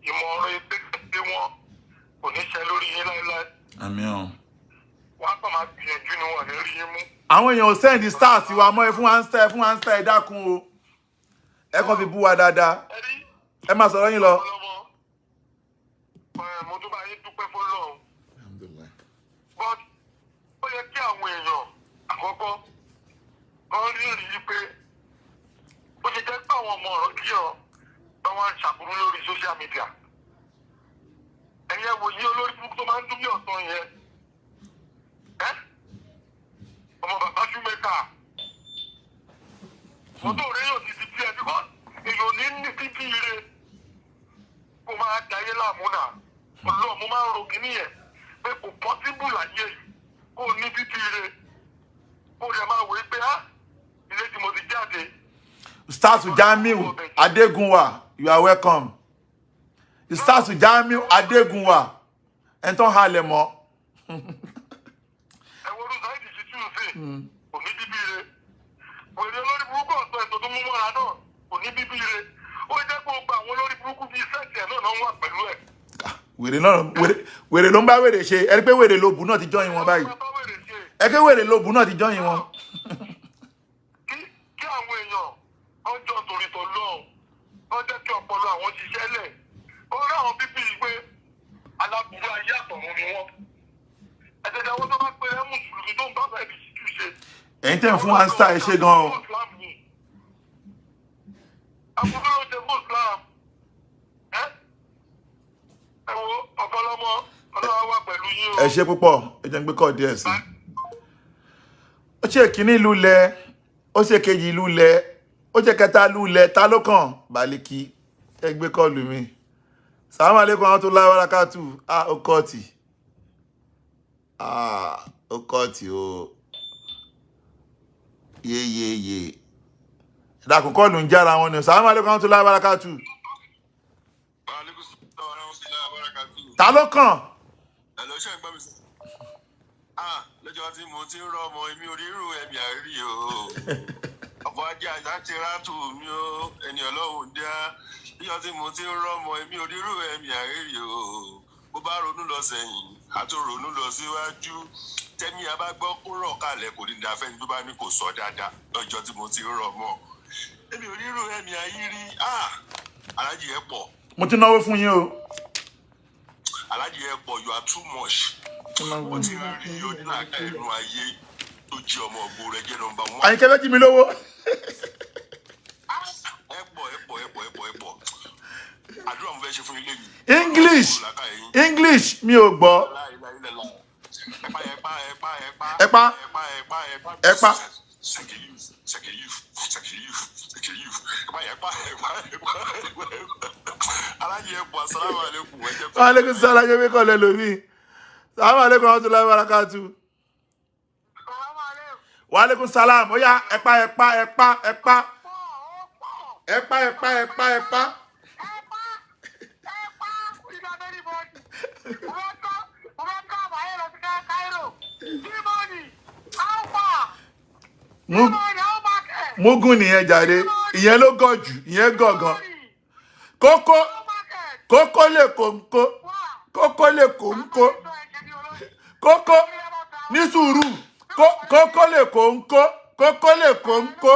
ìmọ̀ràn ètè wọn kò ní ṣe lórí yín láéláé. Àmín o. Wọ́n á kàn máa gbìyànjú ni wọ́n ní rí yín mú. Àwọn èèyàn ò send star sí wa mọ́. Ẹ fún wa ń star, ẹ fún wa ń star, ẹ dákun o. Ẹ kàn fi bú wa dáadáa. Ẹ rí. Ẹ máa sọ̀rọ̀ yín lọ. Ọlọ́mọ ẹ, mo tún bá yín dúpẹ́ fọlọ́run, but ó yẹ kí àwọn èèyàn àkọ́kọ́ kan rí rí i pé ó ti jẹ́ pé àwọn ọmọ ọ̀rọ̀ kí ọ bá wọn ṣàbùrú lórí social media. Ẹ̀yẹ wò yí olórí burúkú tó máa ń dún bí ọ̀sán yẹn, ẹ́ ọmọ bàbá ṣúmẹ́kà mọ́tò rẹ̀ yóò ti di tiẹ̀, because èèyàn ní ní títí ire kó máa dayé láàmú náà. Ọlọ́ọ̀, mo máa ń ro kíní yẹn pé kò possible láyé yìí kó o ní títí ire, kó o dẹ̀ máa wòó pé á ilé tí mo ti jáde. Stars Jamiu Adegunwa, you are welcome. Stars Jamiu Adegunwa, ẹni tó ń halẹ̀ mọ́. Ẹ wo orúkọ Saheed Shittu sí, kò ní bíbí ire. Wèrè olórí burúkú ọ̀sán ètò tó mú mọ́ra náà kò ní bíbí ire. Ó jẹ́ pé ó gba àwọn olórí burúkú bíi set ẹ̀ náà náà wà pẹ̀lú ẹ̀. Wèrè náà, wèrè, wèrè ló ń bá wèrè ṣe. Ẹ rí pé wèrè lóbu náà ti join wọn báyìí. Bá wèrè ṣe. Ẹ pé wèrè lóbu náà ti join wọn. Kí àwọn èèyàn ọjọ́ torí tọ́ lọ́hùn wọ́n jẹ́ kí ọpọlọ àwọn ṣiṣẹ́ lẹ̀. Ó rí àwọn bíbí yìí pé aláburú ayé àtọ̀run ni wọ́n. Ẹ̀jẹ̀jẹ̀ àwọn tó bá pe ẹ́ mùsùlùmí tó ń bá Saheed Shittu ṣe. Ẹ̀yin tẹ̀ ń fún wa ń star, ẹ ṣe gan o. Aburú ló ṣe fún Islam. Ẹ ẹ wo ọ̀pọ̀lọmọ, Ọlọ́wà wà pẹ̀lú yín o. Ẹ ṣe púpọ̀. Ẹ jẹ́ ń gbé kọ́ díẹ̀ sí i. Ó ṣe kínní ìlú lẹ, ó ṣe kejì ìlú lẹ, ó ṣe kẹta ìlú lẹ. Ta ló kàn? Bàlíkì, ẹ gbé call mi. Sàlámù aleykum àwọn tó láwàrà kàtù. Ah, ó cut. Ah, ó cut o. Yeyeye, ìdàkùn call ń jára wọn ni. Sàlámù aleykum àwọn tó láwàrà kàtù. Ta ló kàn? Hello, ṣé ń gbọ́ mi sí? Ah, lọ́jọ́ tí mo ti ń rọ́mọ, èmi ò rírù ẹ̀mí àárí o. Ọkọ̀ ajé àṣà ti rátù mi o, ẹni ọlọ́run dá. Lọ́jọ́ tí mo ti ń rọ́mọ, èmi ò rírù ẹ̀mí àárí o. Bó bá ronú lọ sẹ́yìn, a tún ronú lọ síwájú. Tẹ́mi a bá gbọ́ kó rọ̀ kalẹ̀, kò ní dáfẹ́ ní tó bá ní kò sọ dáadáa. Lọ́jọ́ tí mo ti ń rọ́mọ, èmi ò rírù ẹ̀mí àyírí. Ah, alájì ẹ̀ pọ̀. Mo ti náwó fún yín o. Alájì ẹ̀ pọ̀, you are too much. Mo ti rí onílàáká inú ayé tó jí ọmọ ògbó rẹ jẹ́ number one. Àyìnkẹ́ fẹ́ jí mi lówó. Ẹ pọ̀, ẹ pọ̀, ẹ pọ̀, ẹ pọ̀, ẹ pọ̀. Àdúrà mo fẹ́ ṣe fún ilé yìí. English, English, mi ò gbọ́. Ẹ̀pá, ẹ̀pá, ẹ̀pá, ẹ̀pá. Ẹ̀pá. Ẹ̀pá, ẹ̀pá, ẹ̀pá. Ẹ̀pá. Ṣèkìyù, ṣèkìyù, ṣèkìyù, ṣèkìyù, ẹ̀pá, ẹ̀pá, ẹ̀pá, ẹ̀pá, ẹ̀pá. Alájì ẹ pọ̀, asalaamu aleykum, ẹ jẹ́ kó. Aleykum salaam. Jẹ́ pé kọ́ lẹ́ lómi. Salaam aleykum rahmatulahi wa barakatu. Wa aleykum salam. Ó yá, ẹ̀pá, ẹ̀pá, ẹ̀pá, ẹ̀pá, ẹ̀pá, ẹ̀pá, ẹ̀pá, ẹ̀pá. Ẹ̀pá, ẹ̀pá, ìgbà very Mugun nìyẹn jàre. Ìyẹn ló gọ̀ jù, ìyẹn gọ̀ gan. Kókó kókó lè kóńkó, kókó lè kóńkó, kókó ní sùúrù, kókó lè kóńkó, kókó lè kóńkó.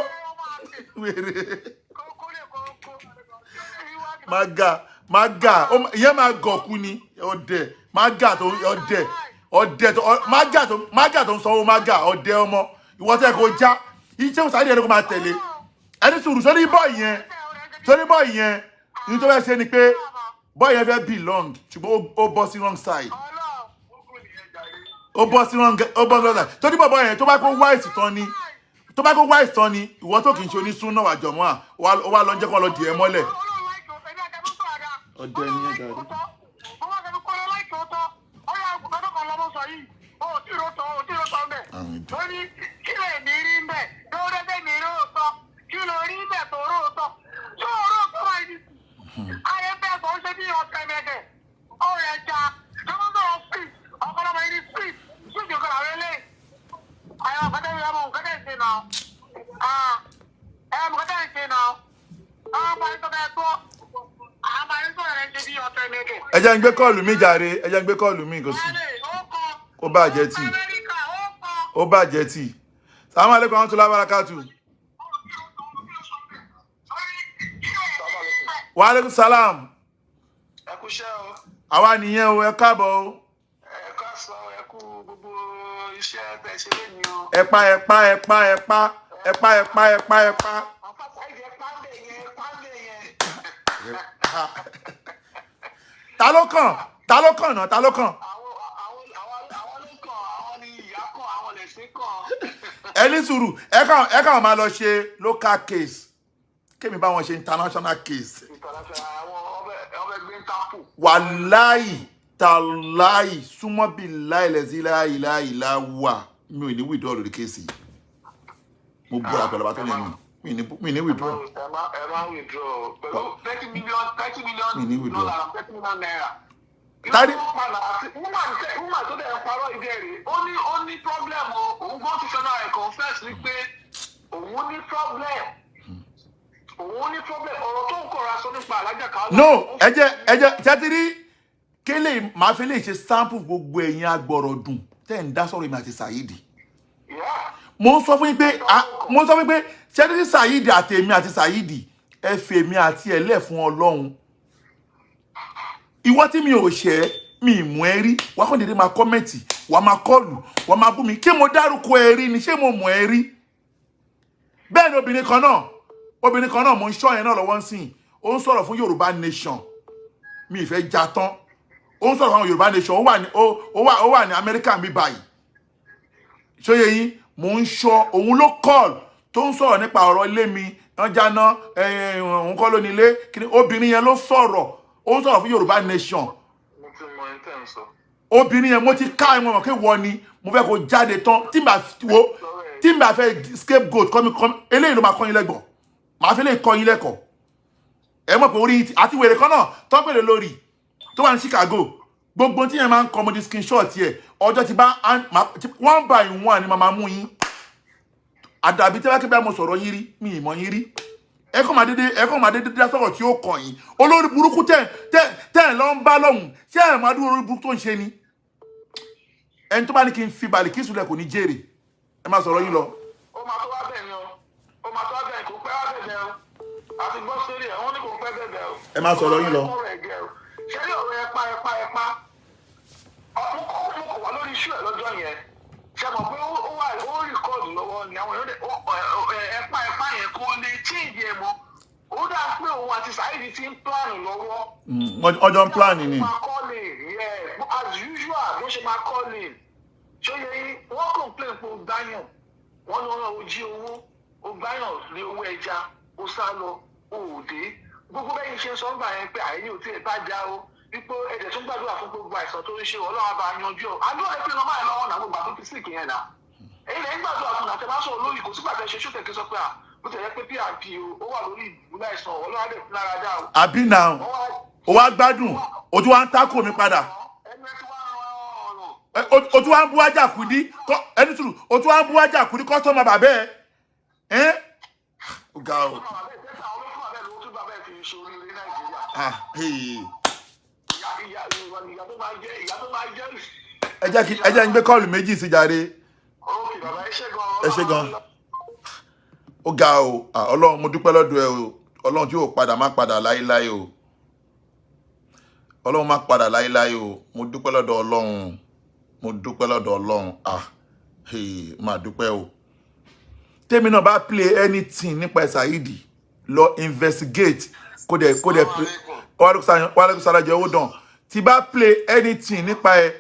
Wèrè mága mága, ìyẹn máa gọ̀kú ni. Ọdẹ mága tó ọdẹ ọdẹ tó mága tó mága tó ń sanwó mága ọdẹ ọmọ ìwọ tẹ kó já iṣẹ́ òsàdé ẹni kó máa tẹ̀lé ẹni sùúrù sórí bọ́ ìyẹn, sórí bọ́ ìyẹn ní tó fẹ́ ṣe ni pé bọ́ ìyẹn fẹ́ belong, ṣùgbọ́n ó bọ́ sí wrong side, ó bọ́ sí wrong side torí bọ̀bọ̀ yẹn, tó bá kó wise tán ni, tó bá kó wise tán ni. Ìwọ tó kì í ṣe onísúná wàjọ̀mọ́ à ó wá lọ jẹ́ kó lọ dì ẹ́ mọ́lẹ̀. Ọdẹ ni ẹ jàre. Àwọn ìdí. Ó ní kí lè ní rí ń bẹ̀ lórí bẹ́ẹ̀ mi róòtọ́, kí ló rí bẹ̀ tó róòtọ́ tó róòtọ́ báyìí ní ayé bẹ́ẹ̀ tó ń ṣe bí ọ̀sẹ̀ mẹ́tẹ̀ ọ̀rẹ́ ẹja tó ń sọ̀rọ̀ street ọ̀pọ̀lọpọ̀ yìí ní street street yóò kọ́ra wẹ́lẹ̀ ayọ̀ kọ́tẹ́ mi ọmọ nǹkan tẹ̀ ń ṣe náà ẹ̀ mọ̀ kọ́tẹ́ ń ṣe náà ọmọ parí tó bẹ́ẹ̀. Ẹ jẹ́ ń gbé call mi jàre, ẹ jẹ́ ń gbé call mi. Kò sí kó bàjẹ́ tì, ó bàjẹ́ tì. Salamu aleykum wa rahmatulahi wa barakatu. Wa aleykum salam. Ẹ kú iṣẹ́ o. Àwa nìyẹn o, ẹ káàbọ̀ o. Ẹ káàsán, ẹ kú gbogbo iṣẹ́ tẹ́ ṣe lónìí o. Ẹ pa, ẹ pa, ẹ pa, ẹ pa, ẹ pa, ẹ pa, ẹ pa, ẹ pa. Àpáta ìjẹ pàǹdé yẹn, pàǹdé yẹn. Ta ló kàn? Ta ló kàn náà? Ta ló kàn? Àwọn ló kàn, àwọn ni ìyá kàn, àwọn lẹ̀sìn kàn. Ẹ ní sùúrù, ẹ kàn máa lọ ṣe local case, kémi bá wọn ṣe international case. International, àwọn ọbẹ̀ gbé ń tápù. Wàláì tàláì súnmọ́ bí láìlẹ̀ sí láìláìlá wà, mi ò ní withdraw lórí case yìí. Mo búra pẹ̀lú ọba tó ní ẹnu mi, mi ní withdraw. Ẹ má withdraw o. Pẹ̀lú 30 million, 30 million Mi ní withdraw. dollar, 30 million naira. Woman tó dẹ̀ ń parọ́ ìdí ẹ̀ rèé, ó ní problem o, òun gan ti fẹ́ náà ẹ̀ confess wípé òun ní problem. Òun ní problem, ọ̀rọ̀ tó ń kọ̀ra sọ nípa alájà kan. No, ẹ jẹ́ tẹ́tírí kélé, màá fi lè ṣe sample gbogbo ẹ̀yin agbọ̀rọ̀ dùn tẹ́ ń dá sọ̀rọ̀ èmi àti Saheed. Mo ń sọ fún yín pé tẹ́tírí, Saheed àti èmi àti Saheed, ẹ fi èmi àti ẹ̀ lẹ̀ fún Ọlọ́run. Ìwọ tí mi ò ṣẹ́, mi ì mú ẹ rí, wàá kàn déédéé máa comment, wàá máa call, wàá máa bú mi. Kí mo dárúkọ ẹ rí ni? Ṣé mo mọ̀ ẹ rí? Bẹ́ẹ̀ ni obìnrin kan náà, mo ń ṣọ́ yẹn náà lọ́wọ́ ń sìn. Ó ń sọ̀rọ̀ fún Yorùbá Nation, mi ì fẹ́ já tán. Ó ń sọ̀rọ̀ fún Yorùbá Nation, ó wà ní Amẹ́ríkà mi báyìí. Ṣóye yín? Mò ń ṣọ́ òun ló call tó ń sọ̀rọ̀ nípa ọ̀rọ̀ ilé mi wọ́n jáná. Òun kọ́ ló ní ilé. Kí ni obìnrin yẹn ló sọ̀rọ̀? Ó ń sọ̀rọ̀ fún Yorùbá Nation. Mo ti mọ ẹni tẹ́ ń sọ. Obìnrin yẹn, mo ti ká ẹ̀wọ̀n mọ̀ pé wọ́n ni mo fẹ́ kó jáde tán. Tí n bá wo, tí n bá fẹ́ scapegoat kọ́ mi kọ́ mi, eléyìí ló máa kọ́ yín lẹ́gbọ̀n. Màá fi lè kọ́ yín lẹ́kọ̀ọ́. Ẹ mọ̀ pé orí àti wèrè kan náà tó ń pèlè lórí tó wà ní Chicago, gbogbo tí yẹn máa ń kọ́, mo di screenshot yẹ. Ọjọ́ ti bá one by one ni màá máa mú yín. Àdàbí tí wọ́n kí bá mo sọ̀rọ̀ yín rí, mi ì mọ̀ yín rí. Ẹ kàn máa dédé dá sọ̀rọ̀ tí ó kàn yín. Olórí burúkú tẹ̀ tẹ̀ tẹ̀ lọ ń bá lọ́hùn, ṣé ẹ̀ máa dúró? Olórí burúkú tó ń ṣe ni ẹni tó bá ní kí n fi balẹ̀ kí sùlẹ̀ kò ní jèrè. Ẹ máa sọ̀rọ̀ yín lọ. Ó máa tó wá bẹ̀ ni o, ó máa tó wá bẹ̀, kò pẹ́ wá bẹ̀bẹ̀ o. Àti gbọ́ sórí ẹ̀, wọ́n ní kò pẹ́ bẹ̀bẹ̀ o. Ẹ máa sọ̀rọ̀ yín lọ. Ṣé ní ọ̀rọ̀ ẹ̀pá ẹ̀pá ẹ̀pá, mo kọ̀ wá lórí iṣu ẹ̀ lọ́jọ́ yẹn. Ṣe mọ̀ pé ó wà, ó record lọ́wọ́ ni àwọn èèyàn dẹ̀ ẹ̀pá ẹ̀pá yẹn kò lè change ẹ̀ mọ́. Ó dà pé òun àti Saheed ti ń plan lọ́wọ́. Ọjọ́ ń plan ni. Máa call in, yeah, as usual bó ṣe máa call in. Ṣó yẹ yín? Wọ́n complain pé ó gbáyàn, wọ́n ní wọ́n ó jí owó, ó gbáyàn ní owó ẹja, ó sá lọ, ó ò dé. Gbogbo bẹ́yìn ṣe ń sọ ńgbà yẹn pé àyè ò tí ì bá já o, wípé ẹ̀jẹ̀ tún gbàdúrà fún gbogbo àìsàn tó ń ṣe, Ọlọ́run á bá yanjú ọ. Àdúrà rẹ pé lọ́mọ ẹ̀ lọ́wọ́ náà, gbogbo àtúntì sí ìkìyẹn náà. Èyí lẹ́yìn gbàdúrà fún àtẹ máa sọ̀rọ̀ lórí kò sígbà tẹ ṣe ṣó tẹ̀ kí sọ pé à bó tẹ̀ yẹ pé PRP o, ó wà lórí ìdùbúlẹ̀ àìsàn, Ọlọ́run á dẹ̀ fún lára dá o. Àbí náà ó wá gbádùn, ó tún wá ń tákò mi padà. Ẹnu ẹ ti wá rán ọ̀rọ̀. O tún wá ń bú ajá kùdí ẹni sùúrù, o tún wá ń bú ajá kùdí customer bàbá ẹ ẹ ó ga o. Ah, hey. Ẹ jẹ́ n gbé call méjì sí jàre. Ẹ ṣé gan. Ó ga o. Ah, Ọlọ́run, mo dúpẹ́ lọ́dọ̀ ẹ o. Ọlọ́run tí yóò padà má padà láéláé o. Ọlọ́run má padà láéláé o. Mo dúpẹ́ lọ́dọ̀ Ọlọ́run, mo dúpẹ́ lọ́dọ̀ Ọlọ́run. Ah, hey, máa dúpẹ́ o. Tèmi náà bá play anything nípa Saheed, lọ investigate, kó dẹ̀ play. Wàhálà sàlájẹ owó dàn. Tí bá play anything nípa ẹ,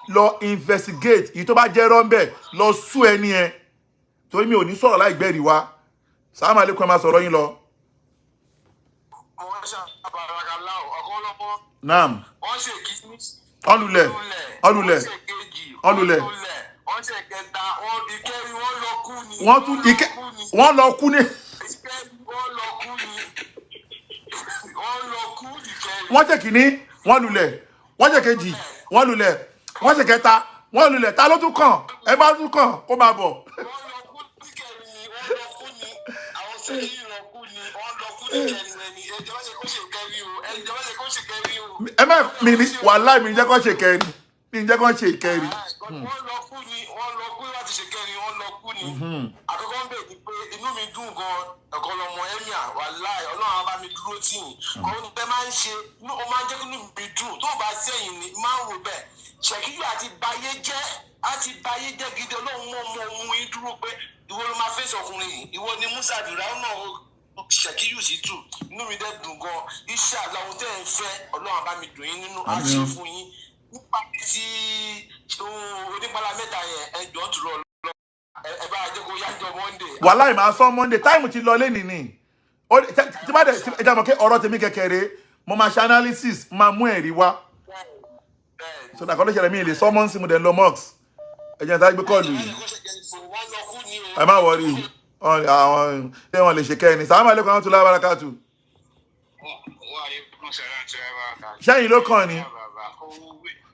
lọ investigate. Èyí tó bá jẹ́ rọ́ńbẹ̀, lọ sú ẹni ẹ, torí mi ò ní sọ̀rọ̀ láì gbẹ́rìí wá. Sàlámù alaykum, ẹ máa sọ̀rọ̀ yín lọ. Mo ń ṣàbàràkàlà ọ̀kọ́lọ́pọ̀. Naam. Wọ́n ṣe kíní. Ọlulẹ̀, ọlulẹ̀, Wọ́n ṣe kejì. Ọlulẹ̀. Wọ́n ṣe kẹta, wọ́n ìkẹrin, wọ́n lọ kú ni. Wọ́n tún ike, wọ́n lọ kú ní. Ìkẹrin, wọ́n lọ kú ni. Wọ́n lọ kú ìkẹrin. Wọ́n ṣe kìíní, wọ́n lulẹ̀. Wọ́n ṣe kejì, wọ́n lulẹ̀. Wọ́n ṣe kẹta, wọ́n lulẹ̀. Ta ló tún kàn? Ẹ bá tún kàn, kó máa bọ̀. Wọ́n lọ kú níkẹrin ni, wọ́n lọ kú ni. Àwọn sẹ́yìn lọ kú ni, wọ́n lọ kú. Ẹ má ṣe kó ṣe kẹrí o, ẹ má ṣe kó ṣe kẹrí o. Ẹ má mi ní wàhálà, mi ní jẹ́ kó ṣe kẹrin, mi ní jẹ́ kó ṣe ìkẹrin. Wọ́n lọ kú ni, wọ́n lọ kú láti ṣe kẹrin, wọ́n lọ kú ni. Àkọ́kọ́ ń bẹ̀ ni pé inú mi dùn gan. Ọ̀kan lọmọ emir, wàláì, Ọlọ́run á bá mi dúró tì yín. Kọ́ ní bẹ́ẹ̀ máa ń ṣe, ó máa ń jẹ́ kí inú mi dùn. Tó o bá sẹ́yìn ni máa ń wò bẹ́ẹ̀. Ṣèkíyù àti bayé jẹ́, àti bayé jẹ́ gidi. Ọlọ́run mọ́ ọmọ mú yín dúró pé ìwọ ló máa fèsì ọkùnrin yìí, ìwọ ni Musa Fìràwọ́n náà. Ṣèkíyù sí tù, inú mi dẹ̀ dùn gan. Iṣẹ́ àlọ́ tẹ́ ẹ̀ ń fẹ́, Ọlọ́run á bá mi dùn yín nínú, á ṣe fún yín. Nípa ti onípalá mẹ́ta yẹn, ẹ jọ̀ọ́, tùrọ̀ lọ, ẹ bá jẹ́ kó yájọ Monday. Wàhálà ìmọ̀ asán Monday, time ti lọ lẹ́nìí ni. Tí bá dẹ̀ ẹ jẹ́ mọ̀ pé ọ̀rọ̀ tèmi kékeré, mo máa ṣe analysis, máa mú ẹ̀rí wá. So dàkọ́ ló ṣẹlẹ̀, mi lè sọ́mọ́ sí, mo dẹ̀ ń lọ mosque. Ẹ jẹ́ n sáré gbé call yìí. Wọ́n lọ kú ni o. Ẹ má worry, àwọn ṣé wọn lè ṣe kẹ́ni. Sàlámù aleykum rahmatulahi barakatu. Ṣẹ́yìn ló kàn ni,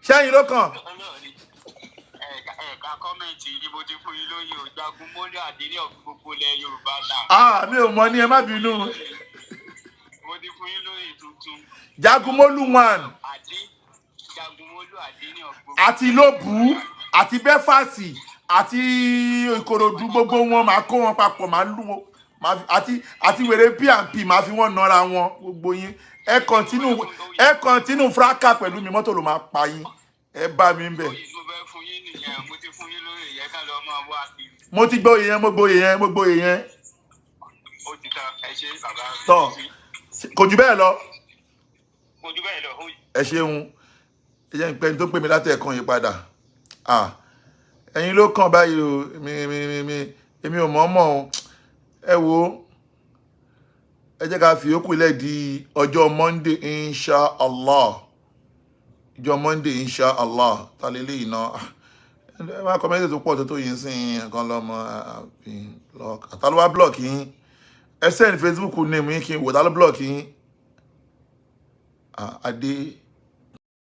ṣẹ́yìn ló kàn. Ẹ̀ka comment yìí, mo ti fún yín lóye o, Jagun Mólú àdínní ọ̀fun gbogbo ilẹ̀ Yorùbá là. Ah, mi ò mọ ní, ẹ má bínú. Mo ti fún yín lóye tuntun. Jagunmólú one. Àdí Jagunmólú àdínní ọ̀fun gbogbo. Àti Lóbù àti Bẹ́fàsì àti Ìkòròdú, gbogbo wọn, máa kó wọn papọ̀, máa lù wọn, àti wèrè P&P, máa fi wọ́n nọra wọn. Gbogbo yín, ẹ continue, ẹ continue fracas pẹ̀lú mi, mọ́tò ló máa pa yín, ẹ bá mi ń bẹ̀. Oyè tí mo fẹ́ fún yín nìyẹn, mo ti fún yín lóye yẹn, ká lọ máa wá kiri. Mo ti gbóyè yẹn, mo gbóyè yẹn, mo gbóyè yẹn. Ó ti tán, ẹ ṣe bàbá. Tọ́, kò jù bẹ́ẹ̀ lọ. Kò jù bẹ́ẹ̀ lọ. Ẹ ṣeun. Ẹ jẹ́ n pẹ́ ní tó pè mí láti ẹ̀kan yìí padà. Ah, ẹ̀yin ló kàn báyìí o. Mi èmi ò mọ̀ mọ̀ o. Ẹ wo, ẹ jẹ́ ká fi yòókù lẹ̀ di ọjọ́ Monday, inshallah. Ọjọ́ Monday, inshallah. Ta lè lè iná ẹ má comment tó pọ̀ tó tó yín sí nǹkan lọ́mọ àbí block àtàlùwà block yín. Ẹ send Facebook name yín kí n wò. Ta ló block yín? Ah, Adé.